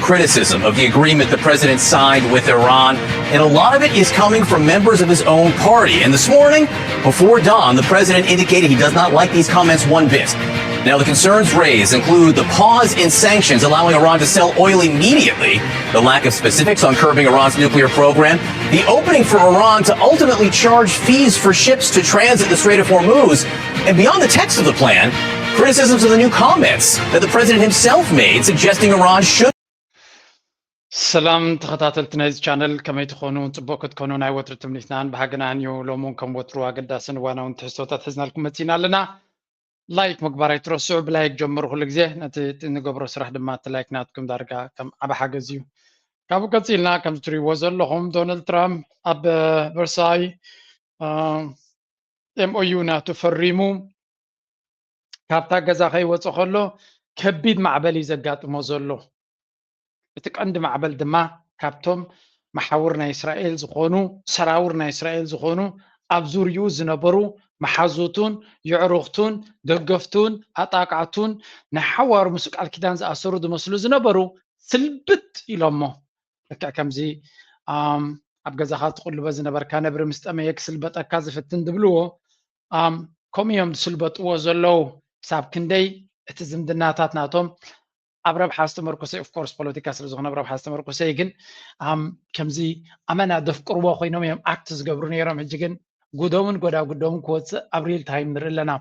criticism of the agreement the president signed with Iran, and a lot of it is coming from members of his own party. And this morning, before dawn, the president indicated he does not like these comments one bit. Now, the concerns raised include the pause in sanctions, allowing Iran to sell oil immediately, the lack of specifics on curbing Iran's nuclear program, the opening for Iran to ultimately charge fees for ships to transit the Strait of Hormuz, and beyond the text of the plan, criticisms of the new comments that the president himself made suggesting Iran should ሰላም ተኸታተልቲ ናይዚ ቻነል፣ ከመይ ትኾኑ? ጽቡቕ ክትኮኑ ናይ ወትሩ ትምኒትናን ባህግናን እዩ። ሎሚ እውን ከም ወትሩ ኣገዳስን እዋናውን ትሕዝቶታት ሒዝናልኩም መጺና ኣለና። ላይክ ምግባር ኣይትረስዑ። ብላይክ ጀምሩ ኩሉ ግዜ። ነቲ ንገብሮ ስራሕ ድማ እቲ ላይክ ናትኩም ዳርጋ ከም ዓቢ ሓገዝ እዩ። ካብኡ ቀጺልና ከም እትሪእዎ ዘለኹም ዶናልድ ትራምፕ ኣብ ቨርሳይ ኤምኦዩ ናቱ ፈሪሙ ካብታ ገዛ ከይወፀ ከሎ ከቢድ ማዕበል እዩ ዘጋጥሞ ዘሎ። እቲ ቀንዲ ማዕበል ድማ ካብቶም መሓውር ናይ እስራኤል ዝኾኑ ሰራውር ናይ እስራኤል ዝኾኑ ኣብ ዙርይኡ ዝነበሩ መሓዙቱን የዕሩኽቱን ደገፍቱን ኣጣቃዕቱን ናይ ሓዋሩ ምስ ቃል ኪዳን ዝኣሰሩ ዝመስሉ ዝነበሩ ስልብጥ ኢሎሞ። ልክዕ ከምዚ ኣብ ገዛኻ ትቕልቦ ዝነበርካ ነብሪ ምስ ጠመየ ክስልበጠካ ዝፍትን ዝብልዎ፣ ከምኡ እዮም ዝስልበጥዎ ዘለዉ። ክሳብ ክንደይ እቲ ዝምድናታት ናቶም ኣብ ረብሓ ዝተመርኮሰ፣ ኦፍኮርስ ፖለቲካ ስለ ዝኾነ ኣብ ረብሓ ዝተመርኮሰ እዩ። ግን ከምዚ ኣመና ዘፍቅርዎ ኮይኖም እዮም ኣክት ዝገብሩ ነይሮም። ሕጂ ግን ጉዶምን ጎዳጉዶምን ክወፅእ ኣብ ሪል ታይም ንርኢ ኣለና።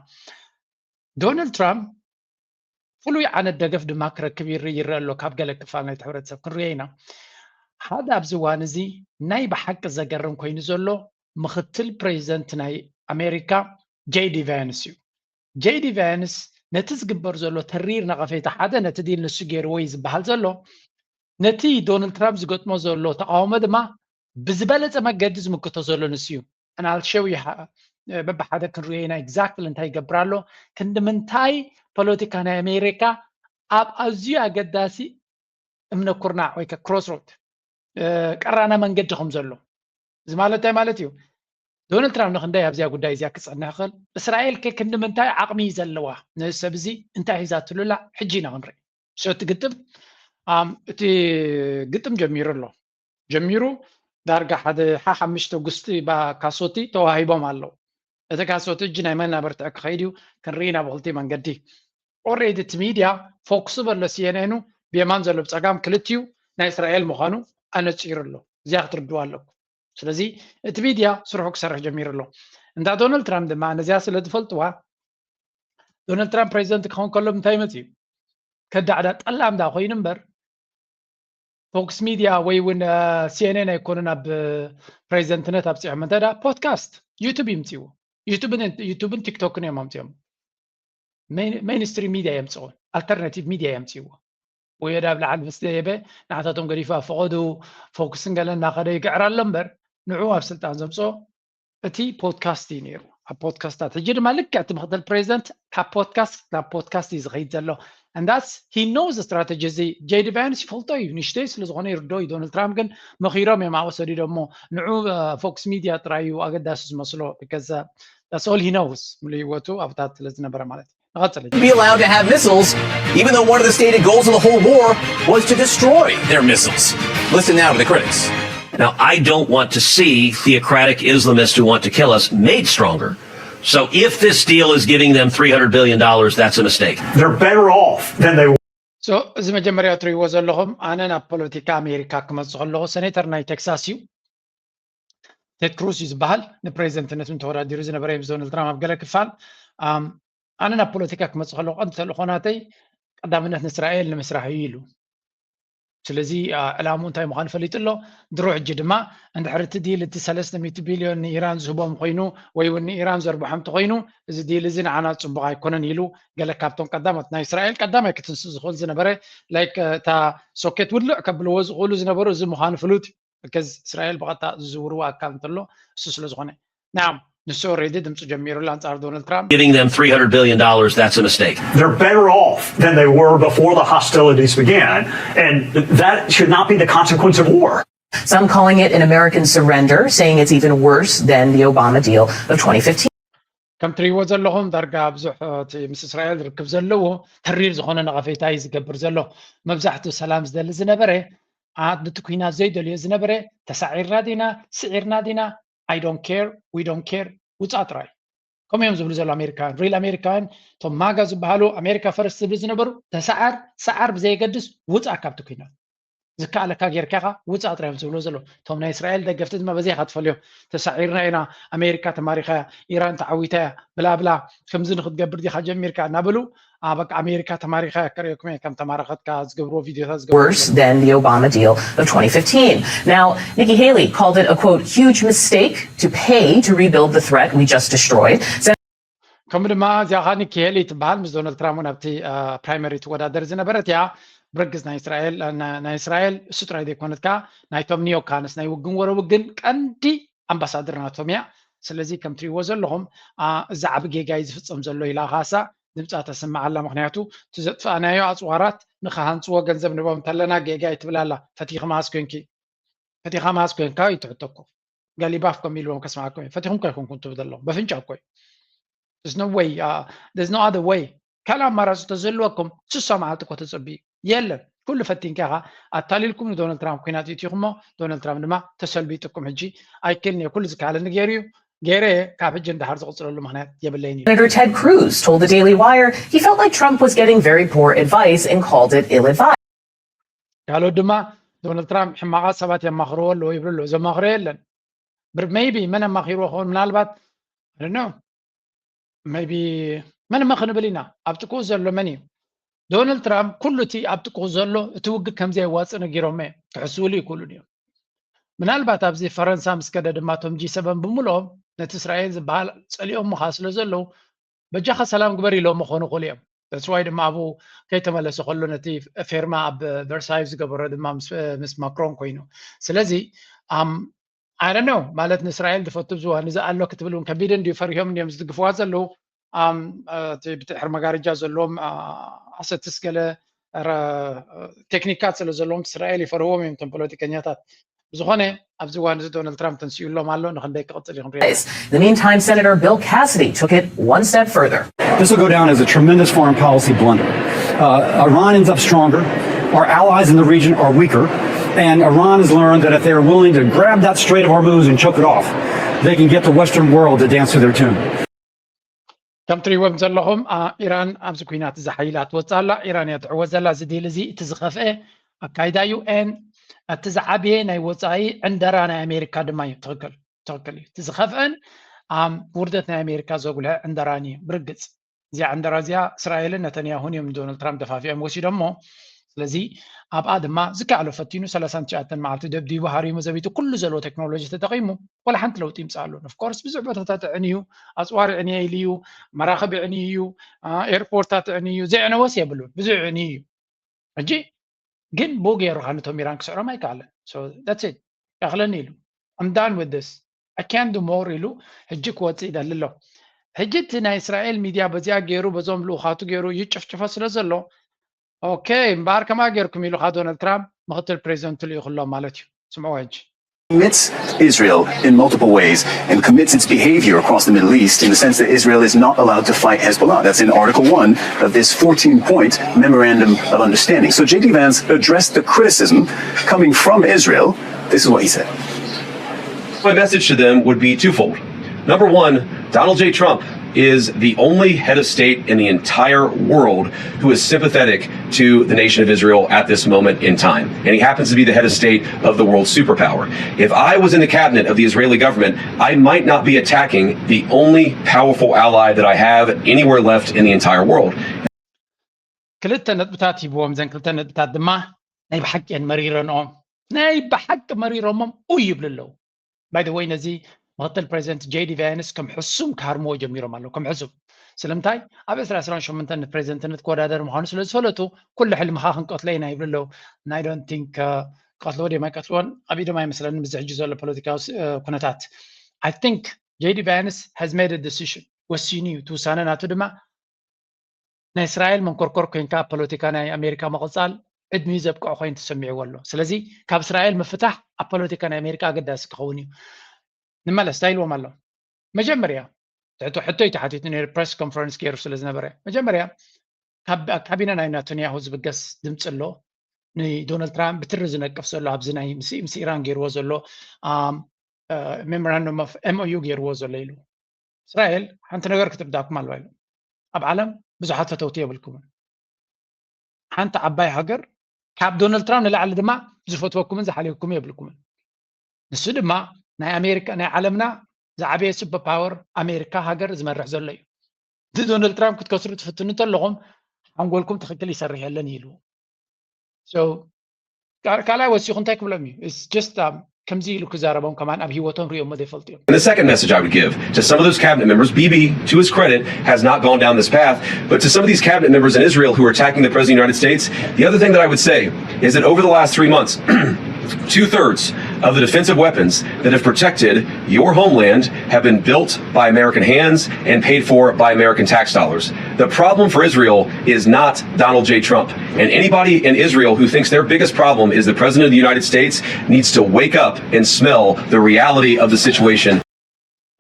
ዶናልድ ትራምፕ ፍሉይ ዓይነት ደገፍ ድማ ክረክብ ይርእ ይረአ ኣሎ ካብ ገለ ክፋል ናይቲ ሕብረተሰብ ክንሪኦ ኢና። ሓደ ኣብዚ እዋን እዚ ናይ ብሓቂ ዘገርም ኮይኑ ዘሎ ምኽትል ፕሬዚደንት ናይ ኣሜሪካ ጄዲ ቫንስ እዩ። ጄዲ ቫንስ ነቲ ዝግበር ዘሎ ተሪር ነቐፌታ ሓደ ነቲ ዲል ንሱ ገይርዎ እዩ ዝበሃል ዘሎ ነቲ ዶናልድ ትራምፕ ዝገጥሞ ዘሎ ተቃውሞ ድማ ብዝበለፀ መገዲ ዝምክቶ ዘሎ ንሱ እዩ። And I'll show you በብሓደ ክንሪኦ ኢና ኤግዛክትሊ እንታይ ይገብር ኣሎ፣ ክንዲ ምንታይ ፖለቲካ ናይ ኣሜሪካ ኣብ ኣዝዩ ኣገዳሲ እምነ ኩርናዕ ወይ crossroad ቀራና መንገዲ ከም ዘሎ። እዚ ማለት እንታይ ማለት እዩ? ዶናልድ ትራምፕ ንክንደይ ኣብዚኣ ጉዳይ እዚኣ ክፀንሕ ይኽእል? እስራኤል ከ ክንዲ ምንታይ ዓቕሚ እዩ ዘለዋ? ነዚ ሰብ እዚ እንታይ ሒዛትሉላ? ሕጂ ኢና ክንርኢ። So እቲ ግጥም እቲ ግጥም ጀሚሩ ኣሎ። ጀሚሩ ዳርጋ ሓደ ሓሓምሽተ ጉስጢ ካሶቲ ተዋሂቦም ኣለዉ። እቲ ካሶቲ እጂ ናይ መናበርትዕ ክኸይድ እዩ። ክንርኢ ኢና ብክልቲ መንገዲ። ኦሬዲ እቲ ሚድያ ፎክሱ በሎ ሲኤንኤኑ ብየማን ዘሎ ብፀጋም ክልቲኡ ናይ እስራኤል ምዃኑ ኣነፂሩ ኣሎ። እዚኣ ክትርድዋ ኣለኩም። ስለዚ እቲ ሚድያ ስርሑ ክሰርሕ ጀሚሩ ኣሎ። እንዳ ዶናልድ ትራምፕ ድማ ነዚኣ ስለ ዝፈልጥዋ ዶናልድ ትራምፕ ፕሬዚደንት ክኸውን ከሎ እንታይ መፅዩ? ከዳዕዳ ጠላም ዳ ኮይኑ እምበር ፎክስ ሚድያ ወይ እውን ሲኤንኤን ኣይኮኑን ኣብ ፕሬዚደንትነት ኣብፂሖም። እንታይ ዳ ፖድካስት ዩቱብ ይምፅዎ። ዩቱብን ቲክቶክን እዮም ኣምፅኦም። ሜይንስትሪም ሚድያ የምፅዎ፣ ኣልተርናቲቭ ሚድያ የምፅዎ። ወይ ኣብ ላዕሊ ምስ ደየበ ንዓታቶም ገዲፉ ኣብ ፈቐዱ ፎክስን ገለ እናኸደ ይግዕር ኣሎ እምበር ንዑ ኣብ ስልጣን ዘምፅኦ እቲ ፖድካስት እዩ ነይሩ። ኣብ ፖድካስታት ሕጂ ድማ ልክዕ እቲ ምክትል ፕሬዚደንት ካብ ፖድካስት ናብ ፖድካስት እዩ ዝኸይድ ዘሎ። And that's he knows strategy። እዚ ጄዲ ቫንስ ይፈልጦ እዩ፣ ንሽተይ ስለ ዝኾነ ይርዶ እዩ። ዶናልድ ትራምፕ ግን መኺሮም እዮም ኣብኡ ሰዲዶሞ። ንዑ ፎክስ ሚድያ ጥራይ እዩ ኣገዳሲ ዝመስሎ because that's all he knows። ሙሉ ህይወቱ ኣብታት ስለ ዝነበረ ማለት እዩ። ንቐፅል። Be allowed to have missiles, even though one of the stated goals of the whole war was to destroy their missiles. Listen now to the critics. Now, I don't want to see theocratic Islamists who want to kill us made stronger. So if this deal is giving them three hundred billion dollars, that's a mistake. They're better off than they were. So እዚ መጀመርያ ትሪእዎ ዘለኹም ኣነ ናብ ፖለቲካ ኣሜሪካ ክመፅእ ከለኹ ሴኔተር ናይ ቴክሳስ እዩ። ቴድ ክሩዝ እዩ ዝበሃል። ንፕሬዚደንትነት እውን ተወዳዲሩ ዝነበረ እዩ ምስ ዶናልድ ትራምፕ ኣብ ገለ ክፋል። ኣነ ናብ ፖለቲካ ክመፅእ ከለኹ ቀንዲ ተልእኾ ናተይ ቀዳምነት ንእስራኤል ንምስራሕ እዩ ኢሉ። ስለዚ ዕላምኡ እንታይ ምዃኑ ፈሊጡ ኣሎ። ድሮ ሕጂ ድማ እንድሕር እቲ ዲል እቲ ሰለስተ ሚእቲ ቢልዮን ንኢራን ዝህቦም ኮይኑ ወይ እውን ንኢራን ዘርብሖም እንተኮይኑ እዚ ዲል እዚ ንዓና ፅቡቕ ኣይኮነን ኢሉ ገለ ካብቶም ቀዳሞት ናይ እስራኤል ቀዳማይ ክትንስእ ዝኽእል ዝነበረ ላይክ እታ ሶኬት ውልዕ ከብልዎ ዝኽእሉ ዝነበሩ እዚ ምዃኑ ፍሉጥ እዩ። እስራኤል ብቐጥታ ዝዝውርዎ ኣካል እንተሎ እሱ ስለ ዝኾነ። Now ንሱ ኦሬዲ ድምፁ ጀሚሩሉ ኣንፃር ዶናልድ ትራምፕ። Giving them three hundred billion dollars, that's a mistake. They're better off than they were before the hostilities began, and that should not be the consequence of war. Some calling it an American surrender, saying it's even worse than the Obama deal of twenty fifteen. ከም ትሪእዎ ዘለኹም ዳርጋ ብዙሕ እቲ ምስ እስራኤል ርክብ ዘለዎ ተሪር ዝኾነ ነቐፌታ እዩ ዝገብር ዘሎ። መብዛሕትኡ ሰላም ዝደሊ ዝነበረ፣ ኣ- ነቲ ኩናት ዘይደልዮ ዝነበረ፣ ተሳዒርና ዲና፣ ስዒርና ዲና፣ I don't care, we don't care፣ ውፃእ ጥራይ። ከምኡ እዮም ዝብሉ ዘሎ ኣሜሪካውያን። ሪል ኣሜሪካውያን፣ እቶም ማጋ ዝበሃሉ ኣሜሪካ ፈርስት ዝብሉ ዝነበሩ፣ ተሳዓር ሰዓር ብዘየገድስ ውፃእ ካብቲ ኩናት። ዝከኣለካ ጌርካ ኢኻ ውፃእ ጥራይ እዮም ዝብሉ ዘለዉ። እቶም ናይ እስራኤል ደገፍቲ ድማ በዚ ኢኻ ትፈልዮም። ተሳዒርና ኢና፣ ኣሜሪካ ተማሪኻ እያ፣ ኢራን ተዓዊታ እያ፣ ብላ ብላ፣ ከምዚ ንክትገብር ዲኻ ጀሚርካ እናበሉ፣ ኣ፣ በቃ ኣሜሪካ ተማሪኻ እያ፣ ከርእየኩም እየ፣ ከም ተማረኸትካ ዝገብርዎ ቪድዮታት ዝገብርዎ worse than the Obama deal of twenty fifteen. Now, Nikki Haley called it a quote, huge mistake to pay to rebuild the threat we just destroyed. ከምኡ ድማ እዚኣ ኸዓ ኒኪ ሄሊ ትበሃል፣ ምስ ዶናልድ ትራምፕ እውን ኣብቲ ፕራይመሪ ትወዳደር ዝነበረት እያ። ብርግጽ ናይ እስራኤል ናይ እስራኤል እሱ ጥራይ ዘይኮነት ከዓ ናይቶም ኒዮካንስ ናይ ውግን ወረ ውግን ቀንዲ ኣምባሳደር ናቶም እያ። ስለዚ ከም ትሪእዎ ዘለኹም እዚ ዓቢ ጌጋ እዩ ዝፍጸም ዘሎ ኢላ ካሳ ድምፃ ተስምዕ ኣላ። ምክንያቱ እቲ ዘጥፋእናዮ ኣፅዋራት ንክሃንፅዎ ገንዘብ ንቦም እንተለና ጌጋ እዩ ትብል ኣላ። ፈቲኺ መሃዝ ኮንኪ ፈቲኻ መሃዝ ኮንካ እዩ ትሕቶ እኮ። ጋሊባፍ ከም ኢልዎም ከስምዓኩም እዩ። ፈቲኹም ከይኮንኩም ትብሉ ዘለኹም። በፍንጫ እኮ እዩ። There's no way. Uh, there's no other way. ካልእ ኣማራፂ ተዝህልወኩም ስሳ መዓልቲ እኮ ተፀብዩ የለን። ኩሉ ፈቲንካ ኢኻ ኣታሊልኩም ንዶናልድ ትራምፕ ኩናት ኢትኹሞ ዶናልድ ትራምፕ ድማ ተሰልቢጥኩም። ሕጂ ኣይክልን እየ ኩሉ ዝከኣለኒ ገይሩ እዩ ገይረ እየ ካብ ሕጂ እንዳሓር ዝቕፅለሉ ምክንያት የብለይን እዩ። Senator Ted Cruz told the Daily Wire he felt like Trump was getting very poor advice and called it ill advised. ካልኦት ድማ ዶናልድ ትራምፕ ሕማቓት ሰባት የማኽርዎ ኣለዎ ይብሉ ኣለዉ። ዘማኽሮ የለን። maybe መን ኣማኺርዎ ክኸውን ምናልባት I don't know maybe መን መ ክንብል ኢና። ኣብ ጥቅኡ ዘሎ መን እዩ? ዶናልድ ትራምፕ ኩሉ እቲ ኣብ ጥቅኡ ዘሎ እቲ ውግእ ከምዘየዋፅእ ነጊሮሞ እዮም። ክሕስብሉ ይክእሉን እዮም። ምናልባት ኣብዚ ፈረንሳ ምስ ከደ ድማ እቶም ጂ ሰበን ብምልኦም ነቲ እስራኤል ዝበሃል ፀሊኦሞ ከዓ ስለ ዘለዉ በጃኻ ሰላም ግበር ኢሎም ክኾኑ ይኽእሉ እዮም። That's why ድማ ኣብኡ ከይተመለሰ ከሎ ነቲ ፌርማ ኣብ ቨርሳይ ዝገበሮ ድማ ምስ- ምስ ማክሮን ኮይኑ። ስለዚ ኣም I don't know ማለት ንእስራኤል ዝፈቱ ዝዋ ንዚ ኣሎ ክትብል እውን ከቢድ እንድዩ። ፈሪሆም እንድዮም ዝድግፍዋ ዘለዉ። ኣም እቲ ብድሕሪ መጋረጃ ዘለዎም ኣሰትስ ገለ ረ- ቴክኒካት ስለ ዘለዎም እስራኤል ይፈርህዎም እዮም እቶም ፖለቲከኛታት። ብዝኾነ ኣብዚ እዋን እዚ ዶናልድ ትራምፕ ተንሲኡሎም ኣሎ። ንክንደይ ክቕፅል እዩ ክንሪኦ። In the meantime, Senator Bill Cassidy took it one step further. This will go down as a tremendous foreign policy blunder. Uh, Iran ends up stronger. Our allies in the region are weaker. And Iran has learned that if they're willing to grab that Strait of Hormuz and choke it off, they can get the Western world to dance to their tune. ከም ትሪእዎም ዘለኹም አ፣ ኢራን ኣብዚ ኩናት እዚ ሓይላ ትወፅእ ኣላ። ኢራን እያ ትዕወት ዘላ። እዚ ዲል እዚ እቲ ዝኸፍአ ኣካይዳ እዩ። ን እቲ ዝዓብየ ናይ ወፃኢ ዕንደራ ናይ ኣሜሪካ ድማ እዩ። ትኽክል ትኽክል እዩ። እቲ ዝኸፍአን ኣም፣ ውርደት ናይ ኣሜሪካ ዘጉልሐ ዕንደራን እዩ ብርግፅ። እዚኣ ዕንደራ እዚኣ እስራኤልን ነተንያሁን እዮም ንዶናልድ ትራምፕ ደፋፊዖም ወሲዶሞ። ስለዚ ኣብኣ ድማ ዝከኣሎ ፈቲኑ ሰላሳን ትሽዓተን መዓልቲ ደብዲቡ ሃሪሙ ዘቢጡ ኩሉ ዘለዎ ቴክኖሎጂ ተጠቒሙ ወላ ሓንቲ ለውጢ ይምፅእ ኣሎን። ኦፍኮርስ ብዙሕ ቦታታት ዕንዩ ኣፅዋር ዕንየ ኢሉ እዩ፣ መራኽብ ዕንዩ እዩ፣ አ፣ ኤርፖርታት ዕንዩ እዩ፣ ዘዕነወስ የብሉን። ብዙሕ ዕንዩ እዩ። ሕጂ ግን ብኡ ገይሩ ከዓ ነቶም ኢራን ክስዕሮም ኣይከኣለን። So that's it። ያኽለኒ ኢሉ I'm done with this. I can't do more ኢሉ ሕጂ ክወፅእ ይደሊ ኣሎ። ሕጂ እቲ ናይ እስራኤል ሚድያ በዚኣ ገይሩ በዞም ልኡኻቱ ገይሩ ይጭፍጭፎ ስለ ዘሎ ኦኬ እምበኣር ከምኣ ገይርኩም ኢሉ ከዓ ዶናልድ ትራምፕ ምክትል ፕሬዚደንቱ ልኢኹ ኣሎ ማለት እዩ። ስምዕዎ ሕጂ። Commits Israel in multiple ways and commits its behavior across the Middle East in the sense that Israel is not allowed to fight Hezbollah. That's in Article one of this fourteen point memorandum of understanding. So J D Vance addressed the criticism coming from Israel. This is what he said. My message to them would be twofold. Number one, Donald J. Trump is the only head of state in the entire world who is sympathetic to the nation of Israel at this moment in time. And he happens to be the head of state of the world superpower. If I was in the cabinet of the Israeli government, I might not be attacking the only powerful ally that I have anywhere left in the entire world. ክልተ ነጥብታት ሂብዎም። እዘን ክልተ ነጥብታት ድማ ናይ ብሓቂ እየን መሪረንኦም። ናይ ብሓቂ መሪሮሞም ኡ ይብሉ ኣለዉ። By the way ነዚ ምክትል ፕሬዚደንት ጄዲ ቫንስ ከም ሕሱም ክሃርምዎ ጀሚሮም ኣለዉ። ከም ሕሱም ስለምንታይ ኣብ ዕስራ ዕስራን ሸሞንተን ንፕሬዚደንትነት ክወዳደር ምዃኑ ስለ ዝፈለጡ ኩሉ ሕልምኻ ክንቀትሎ ኢና ይብሉ ኣለዉ። ናይ ዶንት ቲንክ ክቐትልዎ ድዮም ኣይቀትልዎን ኣብ ኢዶም ኣይመስለኒ። ምስ ሕጂ ዘሎ ፖለቲካዊ ኩነታት I think ጄዲ ቫንስ has made a decision ወሲኑ እዩ። እቲ ውሳነ ናቱ ድማ ናይ እስራኤል መንኮርኮር ኮይንካ ኣብ ፖለቲካ ናይ ኣሜሪካ ምቕፃል ዕድሚኡ ዘብቅዖ ኮይኑ ተሰሚዕዎ ኣሎ። ስለዚ ካብ እስራኤል ምፍታሕ ኣብ ፖለቲካ ናይ ኣሜሪካ ኣገዳሲ ክኸውን እዩ። ንመለስ እንታይ ኢልዎም ኣሎ? መጀመርያ ትሕቶ ሕቶይ ተሓቲቱ ነይሩ፣ ፕረስ ኮንፈረንስ ገይሩ ስለ ዝነበረ። መጀመርያ ካብ ካቢነ ናይ ናተንያሁ ዝብገስ ድምፂ ኣሎ። ንዶናልድ ትራምፕ ብትሪ ዝነቅፍ ዘሎ ኣብዚ ናይ ምስ ምስ ኢራን ገይርዎ ዘሎ ሜሞራንዱም ኦፍ ኤምኦዩ ገይርዎ ዘሎ ኢሉ። እስራኤል ሓንቲ ነገር ክትርዳኩም ኣለዋ ኢሉ። ኣብ ዓለም ብዙሓት ፈተውቲ የብልኩምን። ሓንቲ ዓባይ ሃገር ካብ ዶናልድ ትራምፕ ንላዕሊ ድማ ዝፈትወኩምን ዝሓልየኩምን የብልኩምን። ንሱ ድማ ናይ ኣሜሪካ ናይ ዓለምና ዝዓበየ ሱፐር ፓወር ኣሜሪካ ሃገር ዝመርሕ ዘሎ እዩ። ንዶናልድ ትራምፕ ክትከስሩ ትፍትኑ እንተለኹም ሓንጎልኩም ትኽክል ይሰርሕ የለን ኢሉ። ካልኣይ ወሲኹ እንታይ ክብሎም እዩ? ከምዚ ኢሉ ክዛረቦም ከማን ኣብ ህይወቶም ሪኦሞ ዘይፈልጡ እዮም። And the second message I would give to some of those cabinet members, Bibi, to his credit, has not gone down this path, but to some of these cabinet members in Israel who are attacking the President of the United States, the other thing that I would say is that over the last three months, two thirds of the defensive weapons that have protected your homeland have been built by American hands and paid for by American tax dollars. The problem for Israel is not Donald J. Trump. And anybody in Israel who thinks their biggest problem is the President of the United States needs to wake up and smell the reality of the situation.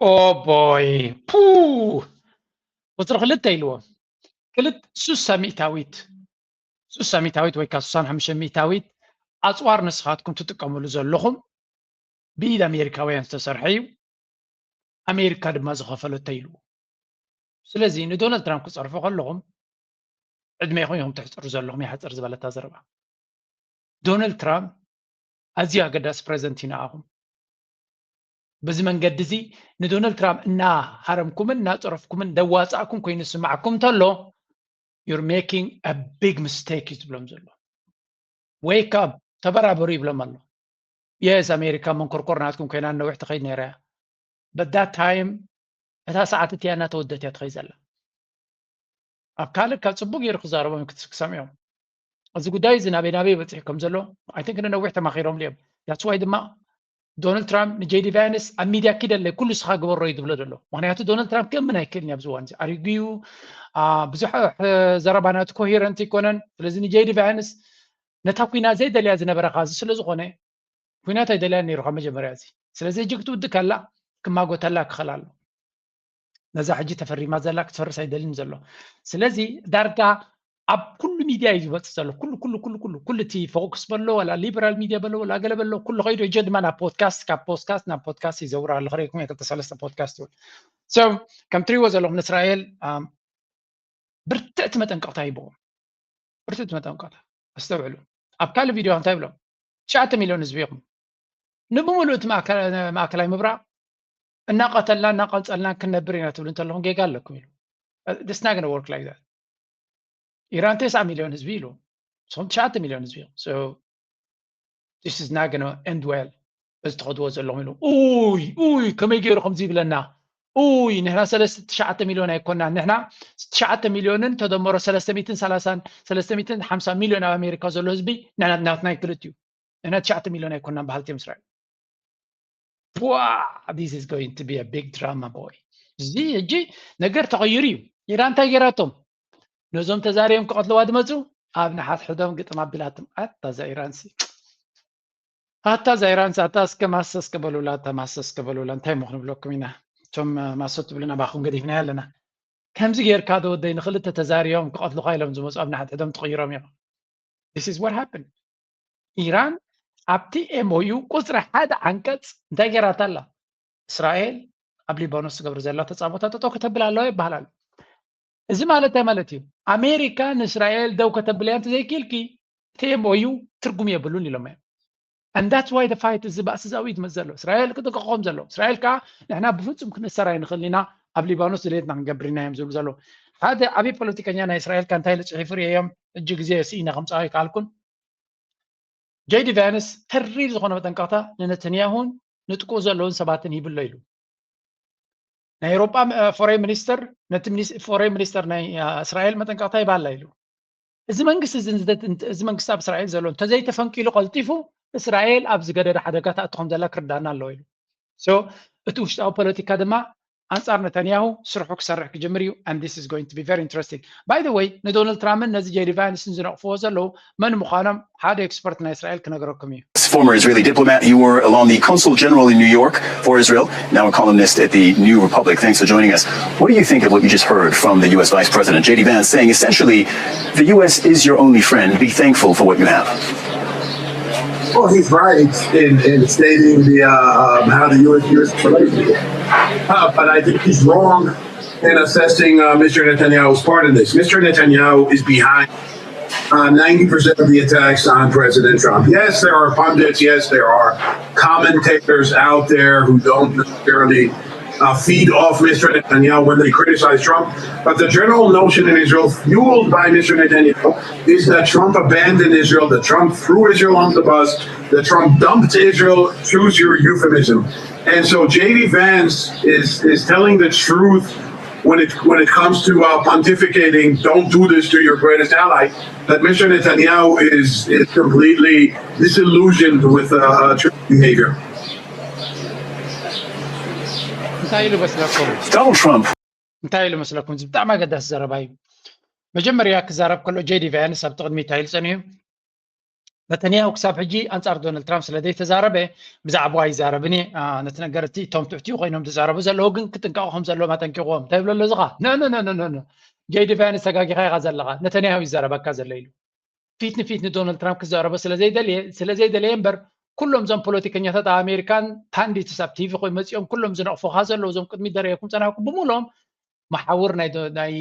Oh boy. ቁፅሪ ክልተ ኢልዎ። ክልት ሱሳ ሚእታዊት ሱሳ ሚእታዊት ወይ ከዓ ሱሳን ሓሙሽተ ሚእታዊት ኣፅዋር ንስኻትኩም ትጥቀምሉ ዘለኹም ብኢድ ኣሜሪካውያን ዝተሰርሐ እዩ። ኣሜሪካ ድማ ዝኸፈለቶ ኢልዎ። ስለዚ ንዶናልድ ትራምፕ ክፀርፎ ከለኹም ዕድሜኹም ኢኹም ትሕፅሩ ዘለኹም፣ ይሓፅር ዝበለታ ዘረባ። ዶናልድ ትራምፕ ኣዝዩ ኣገዳሲ ፕሬዚደንት እዩ ንዓኹም። በዚ መንገዲ እዚ ንዶናልድ ትራምፕ እናሃረምኩምን እናፀረፍኩምን ደዋፃእኩም ኮይኑ ዝስማዕኩም እንተሎ you're making a big mistake እዩ ዝብሎም ዘሎ። Wake up፣ ተበራበሩ ይብሎም ኣሎ። የስ ኣሜሪካ መንኮርኮር ናትኩም ኮይና ነዊሕ ትኸይድ ነይራ እያ። But that time እታ ሰዓት እቲኣ እናተወደት እያ ትኸይድ ዘላ። ኣብ ካልእ ካብ ፅቡቅ ገይሩ ክዛረቦም ክሰምዮም እዚ ጉዳይ እዚ ናበይ ናበይ በፂሑ ከም ዘሎ ኣይትን ክንነዊሕ ተማኺሮም እዮም። That's why ድማ ዶናልድ ትራምፕ ንጄዲ ቫንስ ኣብ ሚድያ ኪደለይ ኩሉ ስኻ ግበሮ እዩ ዝብሎ ዘሎ። ምክንያቱ ዶናልድ ትራምፕ ክእምን ኣይክእልን ኣብዚ እዋን እዚ ኣሪጉ እዩ። ብዙሕ ዘረባ ናቱ ኮሄረንት ኣይኮነን። ስለዚ ንጄዲ ቫንስ ነታ ኩናት ዘይደልያ ዝነበረ ካዚ ስለ ዝኾነ ኩናት ኣይደልያን ነይሩ ካብ መጀመርያ እዚ። ስለዚ ሕጂ ክትውድእ ከላ ክማጎተላ ክኽእል ኣሎ። ነዛ ሕጂ ተፈሪማ ዘላ ክትፈርስ ኣይደልን ዘሎ። ስለዚ ዳርጋ ኣብ ኩሉ ሚድያ እዩ ዝመፅእ ዘሎ። ኩሉ ኩሉ ኩሉ ኩሉ ኩሉ እቲ ፎክስ በሎ ወላ ሊበራል ሚድያ በሎ ወላ ገለ በሎ ኩሉ ከይዱ ሕጂ ድማ ናብ ፖድካስት ካብ ፖድካስት ናብ ፖድካስት ይዘውር ኣሎ። ክርእየኩም እየ ክልተ ሰለስተ ፖድካስት ይብል። So ከም ትሪእዎ ዘለኹም ንእስራኤል ብርትዕቲ መጠንቀቕታ ሂብዎም። ብርትዕቲ መጠንቀቕታ ኣስተውዕሉ። ኣብ ካልእ ቪድዮ እንታይ ብሎም ትሽዓተ ሚልዮን ህዝቢ ኢኹም ንምምሉእ እቲ ማእከላይ ምብራቕ እናቐተልና እናቐንፀልና ክንነብር ኢና ትብሉ እንተለኹም ጌጋ ኣለኩም ኢሉ። This not gonna work like that። ኢራን ተስዓ ሚልዮን ህዝቢ ኢሉ ንስኹም ትሽዓተ ሚልዮን ህዝቢ ኢኹም። This is not gonna end well። እዚ ትኸድዎ ዘለኹም ኢሉ። ኡይ ኡይ ከመይ ገይሩ ከምዚ ይብለና? ኡይ ንሕና ሰለስተ ትሽዓተ ሚልዮን ኣይኮናን፣ ንሕና ትሽዓተ ሚልዮንን ተደመሮ ሰለስተ ሚእትን ሰላሳን ሰለስተ ሚእትን ሓምሳ ሚልዮን ኣብ ኣሜሪካ ዘሎ ህዝቢ ንሕና ናትና ኣይክልት እዩ። ንሕና ትሽዓተ ሚልዮን ኣይኮናን በሃልቲ እዮም እስራኤል። Wow, this is going to be a big drama boy። እዚ ሕጂ ነገር ተቐይሩ እዩ። ኢራን እንታይ ገይራቶም? ነዞም ተዛሪቦም ክቐትልዋ ዝመፁ ኣብ ንሓድሕዶም ግጥም ኣቢላቶም። ኣታ እዛ ኢራንሲ ኣታ እዛ ኢራንሲ ኣታ እስከ ማሰ እስከ በሉላ ኣታ ማሰ እስከ በሉላ እንታይ ሞ ክንብለኩም ኢና እቶም ማሰ ትብሉና ባኹም ገዲፍና ኣለና። ከምዚ ጌርካ ዶ ወደይ ንክልተ ተዛሪቦም ክቐትሉኻ ኢሎም ዝመፁ ኣብ ንሓድሕዶም ትቕይሮም እዮም። This is what happened። ኢራን ኣብቲ ኤምኦዩ ቁፅሪ ሓደ ዓንቀፅ እንታይ ገይራታ ኣላ? እስራኤል ኣብ ሊባኖስ ትገብር ዘላ ተፃቦታ ጠጠው ከተብል ኣለዋ ይበሃል ኣሎ። እዚ ማለት እንታይ ማለት እዩ? ኣሜሪካ ንእስራኤል ደው ከተብለያ እንተዘይክኢልኪ እቲ ኤምኦዩ ትርጉም የብሉን ኢሎም እዮም። And that's why the fight እዚ ባእሲ ዛዊ ዝመፅ ዘሎ እስራኤል ክጥንቀቆም ዘሎ እስራኤል ከዓ ንሕና ብፍፁም ክንእሰር ኣይንኽእል ኢና ኣብ ሊባኖስ ድሌትና ክንገብር ኢና እዮም ዝብሉ ዘለዉ ሓደ ዓብዪ ፖለቲከኛ ናይ እስራኤል ከ እንታይ ኢሉ ፅሒፉ ርእዮም እጅ ግዜ ስኢነ ከምፃ ኣይከኣልኩን ጄዲ ቫንስ ተሪር ዝኾነ መጠንቀቕታ ንነተንያሁን ንጥቁ ዘለውን ሰባትን ይብሎ ኢሉ ናይ ኤሮጳ ፎሬን ሚኒስተር ነቲ ፎሬን ሚኒስተር ናይ እስራኤል መጠንቀቕታ ይባላ ኢሉ እዚ መንግስቲ እዚ መንግስቲ ኣብ እስራኤል ዘሎ እንተዘይተፈንቂሉ ቀልጢፉ እስራኤል ኣብ ዝገደደ ሓደጋ ትኣቱ ከም ዘላ ክርዳና ኣለዎ ኢሉ እቲ ውሽጣዊ ፖለቲካ ድማ ኣንጻር ነተንያሁ ስርሑ ክሰርሕ ክጅምር እዩ and this is going to be very interesting by the way ንዶናልድ ትራምፕን ነዚ ጄዲ ቫንስን ዝነቕፍዎ ዘለዉ መን ምዃኖም ሓደ ኤክስፐርት ናይ እስራኤል ክነግረኩም እዩ Former Israeli diplomat, you were along the consul general in New York for Israel, now a columnist at the New Republic. Thanks for joining us. What do you think of what you just heard from the U S Vice President, J D Vance, saying essentially, the U S is your only friend, be thankful for what you have? Well, he's right in, in stating the uh, um, how the U S U S relationship. Uh, but I think he's wrong in assessing uh, Mister Netanyahu's part in this. Mister Netanyahu is behind uh, ninety percent of the attacks on President Trump. Yes, there are pundits. Yes, there are commentators out there who don't necessarily uh, feed off Mister Netanyahu when they criticize Trump. But the general notion in Israel, fueled by Mister Netanyahu, is that Trump abandoned Israel, that Trump threw Israel on the bus, that Trump dumped Israel, choose your euphemism. And so J D Vance is, is telling the truth when it when it comes to uh, pontificating, don't do this to your greatest ally. That Mister Netanyahu is is completely disillusioned with uh, Trump's behavior. እንታይ ኢሉ መስለኩም? Donald Trump እንታይ ኢሉ መስለኩም? እዚ ብጣዕሚ ኣገዳሲ ዘረባ እዩ። መጀመርያ ክዛረብ ከሎ ጄዲ ቫንስ ኣብቲ ቅድሚ እንታይ ኢሉ ጸኒሑ? ነተንያሁ ክሳብ ሕጂ ኣንጻር ዶናልድ ትራምፕ ስለ ዘይተዛረበ ብዛዕባ ይዛረብን እየ። ነቲ ነገር እቲ እቶም ትሕቲኡ ኮይኖም ዝዛረቡ ዘለዉ ግን ክጥንቀቑ ከም ዘለዎም ኣጠንቂቕዎም። እንታይ ይብሎ ኣሎ እዚ ኸዓ? ኖ ኖ ኖ ኖ ኖ ጄዲ ቫንስ ተጋጊኻ ኢኻ ዘለኻ፣ ነተንያሁ ይዛረበካ ዘሎ ኢሉ። ፊት ንፊት ንዶናልድ ትራምፕ ክዛረቦ ስለ ዘይደለየ ስለ ዘይደለየ እምበር ኩሎም እዞም ፖለቲከኛታት ኣብ ኣሜሪካን ፓንዲትስ ኣብ ቲቪ ኮይ መፂኦም ኩሎም ዝነቕፉኻ ዘለዉ እዞም ቅድሚ ደረየኩም ፀናሕኩም ብምሎም መሓውር ናይ ዶ- ናይ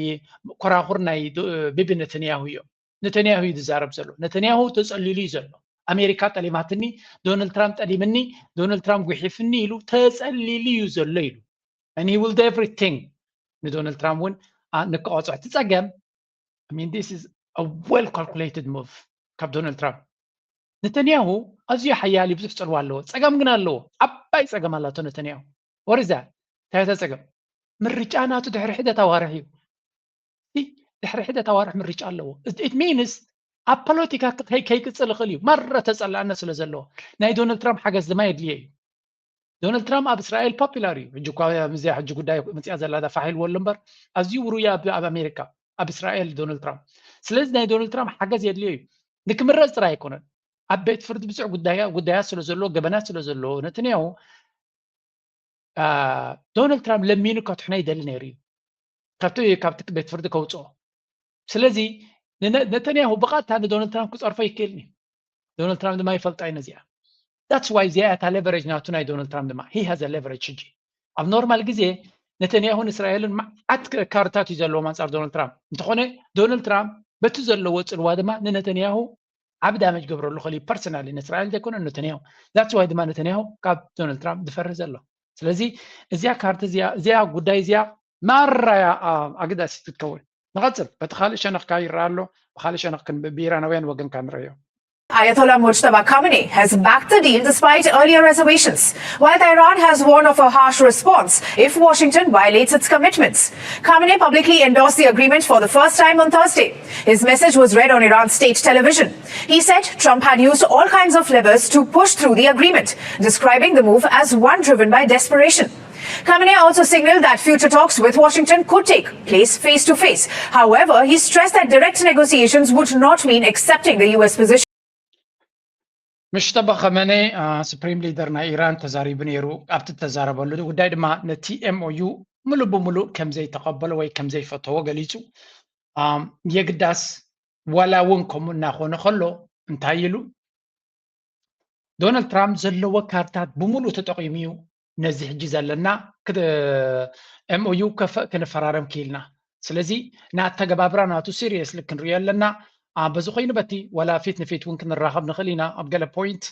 ኮራኹር ናይ ዶ- ቢቢ ነተንያሁ እዮም። ነተንያሁ እዩ ዝዛረብ ዘሎ። ነተንያሁ ተፀሊሉ እዩ ዘሎ። ኣሜሪካ ጠሊማትኒ፣ ዶናልድ ትራምፕ ጠሊምኒ፣ ዶናልድ ትራምፕ ጉሒፍኒ ኢሉ ተፀሊሉ እዩ ዘሎ ኢሉ። And he will do everything ንዶናልድ ትራምፕ እውን ኣ- ንክቐፅዖ እቲ ፀገም I mean, this is a well calculated move ካብ ዶናልድ ትራምፕ። ነተንያሁ ኣዝዩ ሓያል እዩ፣ ብዙሕ ፅልዋ ኣለዎ። ፀገም ግን ኣለዎ፣ ዓባይ ፀገም ኣላቶ ነተንያሁ። What is that? እንታይ እታ ፀገም? ምርጫ ናቱ ድሕሪ ሒደት ኣዋርሕ እዩ። ሲ ድሕሪ ሒደት ኣዋርሕ ምርጫ ኣለዎ። It means ኣብ ፖለቲካ ከይ- ከይቅፅል ይኽእል እዩ። ማራ ተፀላእነት ስለ ዘለዎ ናይ ዶናልድ ትራምፕ ሓገዝ ድማ የድልዮ እዩ። ዶናልድ ትራምፕ ኣብ እስራኤል ፖፑላር እዩ። ሕጂ እኳ እዚኣ ሕጂ ጉዳይ መፅያ ዘላ እዛ ፋሕ ኢልዎ ኣሎ እምበር ኣዝዩ ውሩይ ኣብ ኣብ ኣሜሪካ ኣብ እስራኤል ዶናልድ ትራምፕ። ስለዚ ናይ ዶናልድ ትራምፕ ሓገዝ የድልዮ እዩ። ንክምረፅ ጥራይ ኣይኮነን፣ ኣብ ቤት ፍርዲ ብዙሕ ጉዳያ ጉዳያት ስለ ዘለዎ ገበናት ስለ ዘለዎ ነተንያሁ ዶናልድ ትራምፕ ለሚኑ ከትሕኖ ይደሊ ነይሩ እዩ ካብቲ ካብቲ ቤት ፍርዲ ከውፅኦ። ስለዚ ንነ- ነተንያሁ ብቐጥታ ንዶናልድ ትራምፕ ክፀርፎ ይክእል እዩ። ዶናልድ ትራምፕ ድማ ይፈልጣ እዩ ነዚኣ። That's why እዚኣ እታ ሌቨሬጅ ናቱ ናይ ዶናልድ ትራምፕ ድማ he has a leverage ሕጂ። ኣብ ኖርማል ግዜ ነተንያሁን እስራኤልን መዓት ካርታት እዩ ዘለዎም ኣንፃር ዶናልድ ትራምፕ። እንተኾነ ዶናልድ ትራምፕ በቲ ዘለዎ ፅልዋ ድማ ንነተንያሁ ዓብ ዳመጅ ገብረሉ ኸሊ ፐርሰናሊ ንእስራኤል ዘይኮነ ነተንያሁ። That's why ድማ ነተንያሁ ካብ ዶናልድ ትራምፕ ዝፈርህ ዘሎ። ስለዚ እዚኣ ካርት እዚኣ እዚኣ ጉዳይ እዚኣ ማራያ ኣግዳሲ ትትከውን። ንቐፅል በቲ ካልእ ሸነኽካ ይረኣ ኣሎ። ብካልእ ሸነኽ ብኢራናውያን ወገንካ ንረዮ። Ayatollah Mojtaba Khamenei has backed the deal despite earlier reservations. While Tehran has warned of a harsh response if Washington violates its commitments, Khamenei publicly endorsed the agreement for the first time on Thursday. His message was read on Iran's state television. He said Trump had used all kinds of levers to push through the agreement, describing the move as one driven by desperation. Khamenei also signaled that future talks with Washington could take place face to face. However, he stressed that direct negotiations would not mean accepting the U S position. ምሽተባ ኸመኔ ስፕሪም ሊደር ናይ ኢራን ተዛሪቡ ነይሩ። ኣብቲ ተዛረበሉ ጉዳይ ድማ ነቲ ኤምኦዩ ምሉእ ብምሉእ ከም ዘይተቐበሎ ወይ ከም ዘይፈተዎ ገሊጹ። የግዳስ ዋላ እውን ከምኡ እናኾነ ከሎ እንታይ ኢሉ? ዶናልድ ትራምፕ ዘለዎ ካርታት ብምሉእ ተጠቒሙ እዩ ነዚ ሕጂ ዘለና ኤምኦዩ ክንፈራረም ክኢልና። ስለዚ ንኣተገባብራ ናቱ ሲሪየስሊ ክንሪኦ ኣለና። በዚ ኮይኑ በቲ ዋላ ፊት ንፊት እውን ክንራኸብ ንኽእል ኢና ኣብ ገለ ፖይንት።